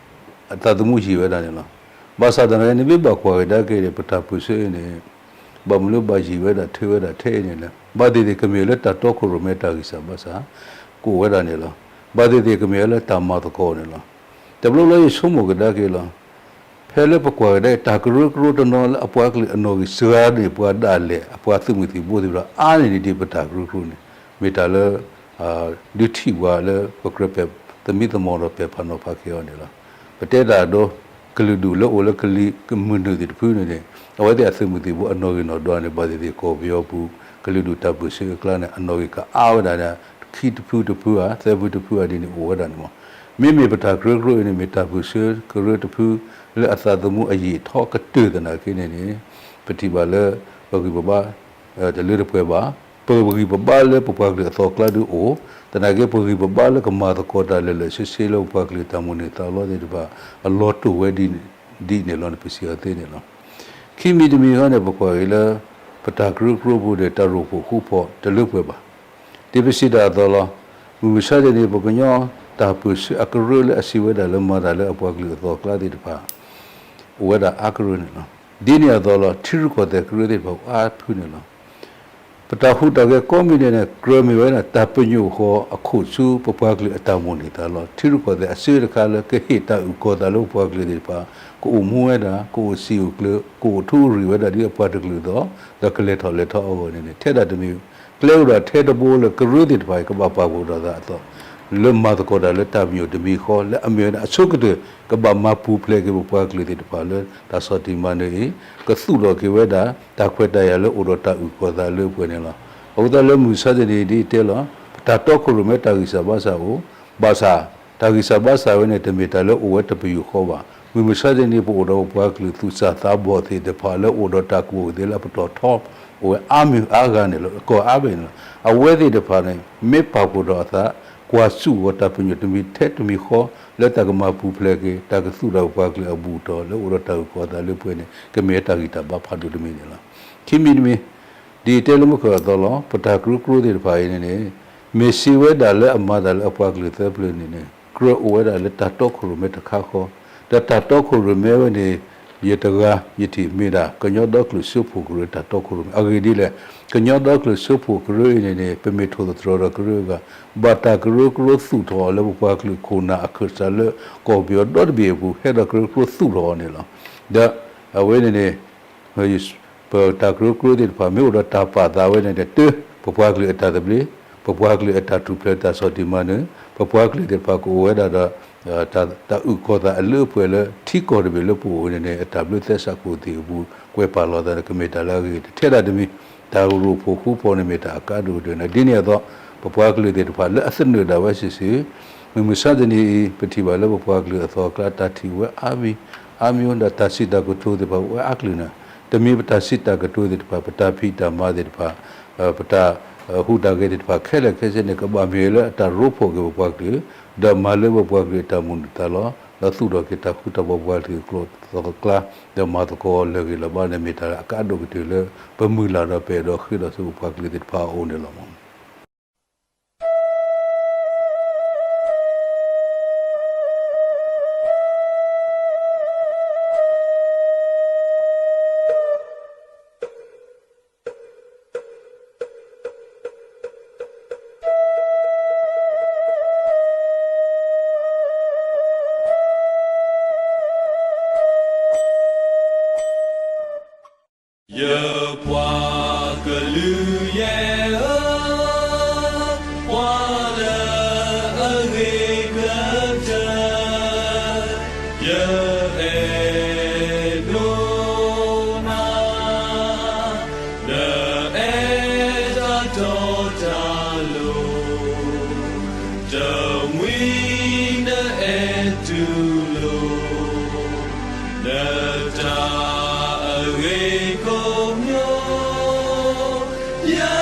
အသးသမူယံာ်ဝဲဒၣ်န့ၣ်လီၤ. ဘၣ်ဆၣ်သနာ်က့န့ၣ် မ့ၢ်ဘၣ်ကွၢ်ကဒါက့ၤန့ၣ် ပတၢ်ပၢၢ်ဆၢအံၤန့ၣ် ဘၣ်မနုၤလၢဘၣ်ယံာ်ဝဲဒၣ်ထဲဝဲဒၣ်ထဲအံၤန့ၣ်လဲၣ်. ဘၣ်သ့ၣ်သ့ၣ်ကမ့ၢ်လၢတၢ်တီခိၣ်ရိၣ်မဲတၢ်ဂံၢ်စၢ်ဘါစၢ် ကအိၣ်ဝဲဒၣ်န့ၣ်လီၤ. ဘၣ်သ့ၣ်သ့ၣ်ကမ့ၢ်ဝဲလၢတၢ်မၤသကိးန့ၣ်လီၤ. တဘျီဘျီယဆိကမိၣ်ကဒါက့ၤလီၤ. ဖဲလၢပကွၢ်ကဒါက့ၤ တၢ်ကရၢကရိတနီၤလၢအပှၤကလုာ်အနီၣ်ဂံၢ်စှၤန့ၢ်ပှၤဒၣ်လဲာ် အပှၤသုးမုၢ်သံၣ်ဘိသ့ၣ်တဖၣ် အါန့ၢ်ဒံးဒံးပတၢ်ကရၢကရိန့ၣ် မ့ၢ်တၢ်လၢ ဒုးထံၣ်ပှၤလၢပကြၢးပဲာ် သမံသမိးဒီးပဲာ်ဖးနီၤဖးက့ၤအီၤန့ၣ်လီၤ. ပတဲတၢ်အဒိ ကလုာ်ဒူၣ်လၢအိၣ်လၢကလံၤမုၢ်နုာ်သ့ၣ်တဖုန့ၣ်န့ၣ် အဝဲသ့ၣ်အသုးမုၢ်သံၣ်ဘိအနီၣ်ဂံၢ်နီၣ်ဒွးန့ၣ် ဘၣ်သ့ၣ်သ့ၣ်ကီၢ်ပယီၤပူၤ ကလုာ်ဒူၣ်တၢ်ပၢၢ်ဆၢအကျါန့ၣ် အနီၣ်ဂံၢ်ကအါဝဲဒၣ်န့ၣ် ခံတဖုတဖုဧါ သၢဖုတဖုဧါဒ်န့ၣ်အိၣ်ဝဲဒၣ်န့ၣ်မး. မ့မ့ၢ်ပတၢ်ကရၢကရိအံၤန့ၣ် မ့ၢ်တၢ်ပၢၢ်ဆၢကရၢတဖု လၢအသးသမူအယံာ်ထီၣ်ကတၢၢ်သနာ်က့န့ၣ်န့ၣ် ပထံၣ်ဘၣ်လၢ ပဂံၢ်ပဘါ တလၢတပှဲၤဘၣ်. ပဂံၢ်ပဘါလၢပပှၤကလုာ်အသီအကျါဒုအိၣ်, သနာ်က့ပဂံၢ်ပဘါလၢကမၤသကိးတၢ်လၢာ်လၢာ်ဆ့ဆ့လၢပပှၤကလုာ်တၢ်မိၣ်န့ၢ်သးလီသ့ၣ်တဖၣ် အလီၤတိာ်ဝဲဒ်န့ၣ်လီၤန့ၣ် ပစံးအီၤသ့န့ၣ်လီၤ. ခံမံၤတမံၤဃီန့ၣ် ပကွၢ်က့ၤလၢ ပတၢ်ကရၢကရိပူၤဒီးတၢ်ရိၣ်ဖှိၣ်ဃူဖိးတလၢပှဲၤဘၣ်. ဒ်ပစံးတၢ်အသိးလီၤ. မုၢ်မဆါတနံၤ ပကညီတၢ်ပၢၢ်ဆၢအကရၢလၢအစံးဝဲဒၣ်လၢ မၤတၢ်လၢအပှၤကလုာ်အသီအကျါသ့ၣ်တဖၣ် အိၣ်ဝဲဒၣ်အါကရၢန့ၣ်လီၤ. ဒ်န့ၣ်အသိးလီၤ. ထံရူၢ်ကီၢ်သဲးကရၢသ့ၣ်တဖၣ်အိၣ်အါဖုန့ၣ်လီၤ. ပတၢ်ဟူးတၢ်ဂဲၤကိးမံၤဒဲးန့ၣ် ကြၢးမ့ၢ်ဝဲဒၣ် တၢ်ပညိၣ်ဃီအခိၣ်ဆူပပှၤကလုာ်အတၢ်မိၣ်န့ၢ်သးလီၤ. ထံရူၢ်ကီၢ်သဲးအစၢတခါလၢကဟ့ၣ်တၢ်အုၣ်ကီၤသးလၢပပှၤကလုာ်သ့ၣ်တဖၣ် ကအိၣ်မူဝဲဒၣ် ကအိၣ်စံာ်အိၣ်ကျၢၤ ကအိၣ်ထူကရံၣ်ဝဲဒၣ်ဒ်အပှၤတကလုာ်အသိး ဒီးကလဲၤထီၣ်လဲၤထီအဂီၢ်န့ၣ်န့ၣ် ထဲဒၣ်တမံၤ ကျဲအိၣ်ဒီးထဲတဘိလၢကရၢသ့ၣ်တဖၣ်အံၤ ကဘၣ်ပာ်ဖှိၣ်ထီၣ်သးအသိး လၢမၤသကိးတၢ်လၢတၢ်ပညိၣ်တမံၤဃီ လၢအမ့ၢ်ဝဲဒၣ်အဆိကတၢၢ် ကဘၣ်မၤပူၤဖျဲးက့ၤပပှၤကလုာ်သ့ၣ်တဖၣ်လၢတၢ်ဆီၣ်တံၢ်မၤနၢၤအံၤ ကသူၣ်ထီၣ်က့ၤဝဲဒၣ် တၢ်ခွဲးတၢ်ယာ်လၢအိၣ်ဒီးတၢ်အုၣ်ကီၤသးလၢပှဲၤန့ၣ်လီၤ. အဃိသတးလၢမုၢ်ဆါတနံၤဒ်အတဲလီၤ ပတၢ်တီခိၣ်ရိၣ်မဲတၢ်ဂံၢ်စၢ်ဘါစၢ်အိၣ်, ဘၣ်ဆၣ် တၢ်ဂံၢ်စၢ်ဘါစၢ်ဝဲန့ၣ် တမ့ၢ်တၢ်လၢအိၣ်ဝဲတပယူာ်ဃီဘၣ်. မုၢ်မဆါတနံၤ ပအိၣ်ဒီးပပှၤကလုာ်သူၣ်စၢ်သးဘီၣ်သ့ၣ်တဖၣ်လၢအိၣ်ဒီးတၢ်ကူၣ်သ့လၢအပတီၢ်ထီ အိၣ်ဝဲအါမံၤအါဂၤန့ၣ်လီၤ ကီၢ်အါဘ့ၣ်န့ၣ်လီၤ. အဝဲသ့ၣ်တဖၣ်န့ၣ် မ့ၢ်ပာ်ဖှိၣ်ထီၣ်အသး ကွၢ်စူၣ်ဂီၤတၢ်ပညိၣ်တမံၤထဲတမံၤဃီ လၢတၢ်ကမၤပူၤဖျဲးက့ၤ တၢ်ကသူၣ်ထီၣ်ပပှၤကလုာ်အဘူၣ်အတီၢ်လၢအိၣ်ဒီးတၢ်အုၣ်ကီၤသးလၢပှဲၤန့ၣ် ကမ့ၢ်တၢ်ဂံၢ်တၢ်ဘါဖးဒိၣ်တမံၤန့ၣ်လီၤ. ခံမံၤတမံၤ ဒ်တဲလၢမုခိၣ်အသိးလီၤ ပတၢ်ကရၢကရိသ့ၣ်တဖၣ်အံၤန့ၣ်န့ၣ် မ့ၢ်စံးဝဲဒၣ်လၢအမၤတၢ်လၢအပှၤကလုာ်သၢပျၢၤန့ၣ်န့ၣ် ကြၢးအိၣ်ဝဲဒၣ်လၢတၢ်တီခိၣ်ရိၣ်မဲတခါဃီ, ဒီးတၢ်တီခိၣ်ရိၣ်မဲဝဲန့ၣ် ယတဂၤယထံၣ်မ့ၢ်ဒၣ် ကညီဒီကလုာ်စၢဖှိၣ်ကရၢတၢ်တီခိၣ်ရိၣ်မဲ အဂ့ၢ်ဒ်လဲၣ်, ကညီဒီကလုာ်စၢဖှိၣ်ကရၢအံၤန့ၣ်န့ၣ် ပမ့ၢ်ထိၣ်သတြီၤဒီးကရၢအဂၤ ဘၣ်တၢ်ကရၢကရိသူၣ်ထီၣ်အီၤလၢပပှၤကလုာ်ခိၣ်နၢ်အခၢၣ်စးလၢကီၢ်ပယီၤဒီတဘ့ၣ်အပူၤ ဟဲဒီးကရၢကရိသူၣ်ထီၣ်အီၤန့ၣ်လီၤ. ဒီးအဝဲန့ၣ်န့ၣ် ပတၢ်ကရၢကရိသ့ၣ်တဖၣ် မ့ၢ်အိၣ်ဒီးတၢ်ပာ်သးဝဲန့ၣ် တၢ် ပပှၤကလုာ်အတၢ်သဘျ့, ပပှၤကလုာ်အတၢ်ထူၣ်ဖျဲးတၢ်ဆီၣ်တံၢ်မၤနၢၤ, ပပှၤကလုာ်သ့ၣ်တဖၣ်ကအိၣ်ဝဲဒၣ်ဒီး တၢ်အုၣ်ကီၤသးအလၢအပှဲၤလၢထံကီၢ်တဘ့ၣ်လၢပအိၣ်န့ၣ်န့ၣ် အတၢ်ဘျၢသဲစးခိၣ်သ့ၣ်အပူၤ ကွဲးပာ်လီၤသးန့ၣ် ကမ့ၢ်တၢ်လၢအဂ့ၤ ထဲဒၣ်တမံၤ တၢ်ရိၣ်ဖှိၣ်ဃူဖိးန့ၣ်မ့ၢ်တၢ်အကါဒိၣ်ကတၢၢ်န့ၣ် ဒ်န့ၣ်အသိး ပပှၤကလုာ်သ့ၣ်တဖၣ်လၢအသနၢၣ်ဒၣ်ဝဲစုာ်စုာ် မုၢ်မဆါတနံၤအံၤ ပထံၣ်ဘၣ်လၢပပှၤကလုာ်အသီအကျါ တၢ်ထံၣ်ဝဲအါမံၤ အါမံၤ ဒီးတၢ်စံးတၢ်ကတိၤသ့ၣ်တဖၣ်ဝဲအါကလုာ်န့ၣ် တမံၤပတၢ်စံးတၢ်ကတိၤသ့ၣ်တဖၣ် ပတၢ်ဖံးတၢ်မၤသ့ၣ်တဖၣ် ပတၢ်ဟူးတၢ်ဂဲၤသ့ၣ်တဖၣ် ခဲလၢာ်ခဲဆ့န့ၣ် ကဘၣ်မ့ၢ်လၢအတၢ်ရိဖှိၣ်က့ၤပပှၤကလုာ် ဒီးမၤလၢပပှၤကလုာ်အတၢ်မိၣ်န့ၢ်သးလီ ဒီးသူၣ်ထီၣ်က့ၤတၢ်ဃူတၢ်ဖိးပပှၤကလုာ်အကျိာ်သီအကျါ ဒီးမၤသကိးလၢာ်ဂ့ၤလၢာ်ဘၣ်န့ၣ် မ့ၢ်တၢ်လၢအကါဒိၣ်ကတၢၢ်လၢ ပမုၢ်လၢ်ဒီးပအဲၣ်ဒိးဃ့ဒီးဆူပပှၤကလုာ်သ့ၣ်တဖၣ်အအိၣ်န့ၣ်လီၤ. ယပှၤကလုာ်ယဲၢ်ဧၢ, ပှၤလၢအဂ့ၤကတၢၢ်, ယအဲၣ်ဒိးနၤ နအဲၣ်တၢ်တီတၢ်လိၤ, တမှံၤနအဲၣ်တူၢ်လိာ်, နတၢ်အဂ့ၤကိးမံၤ, ယ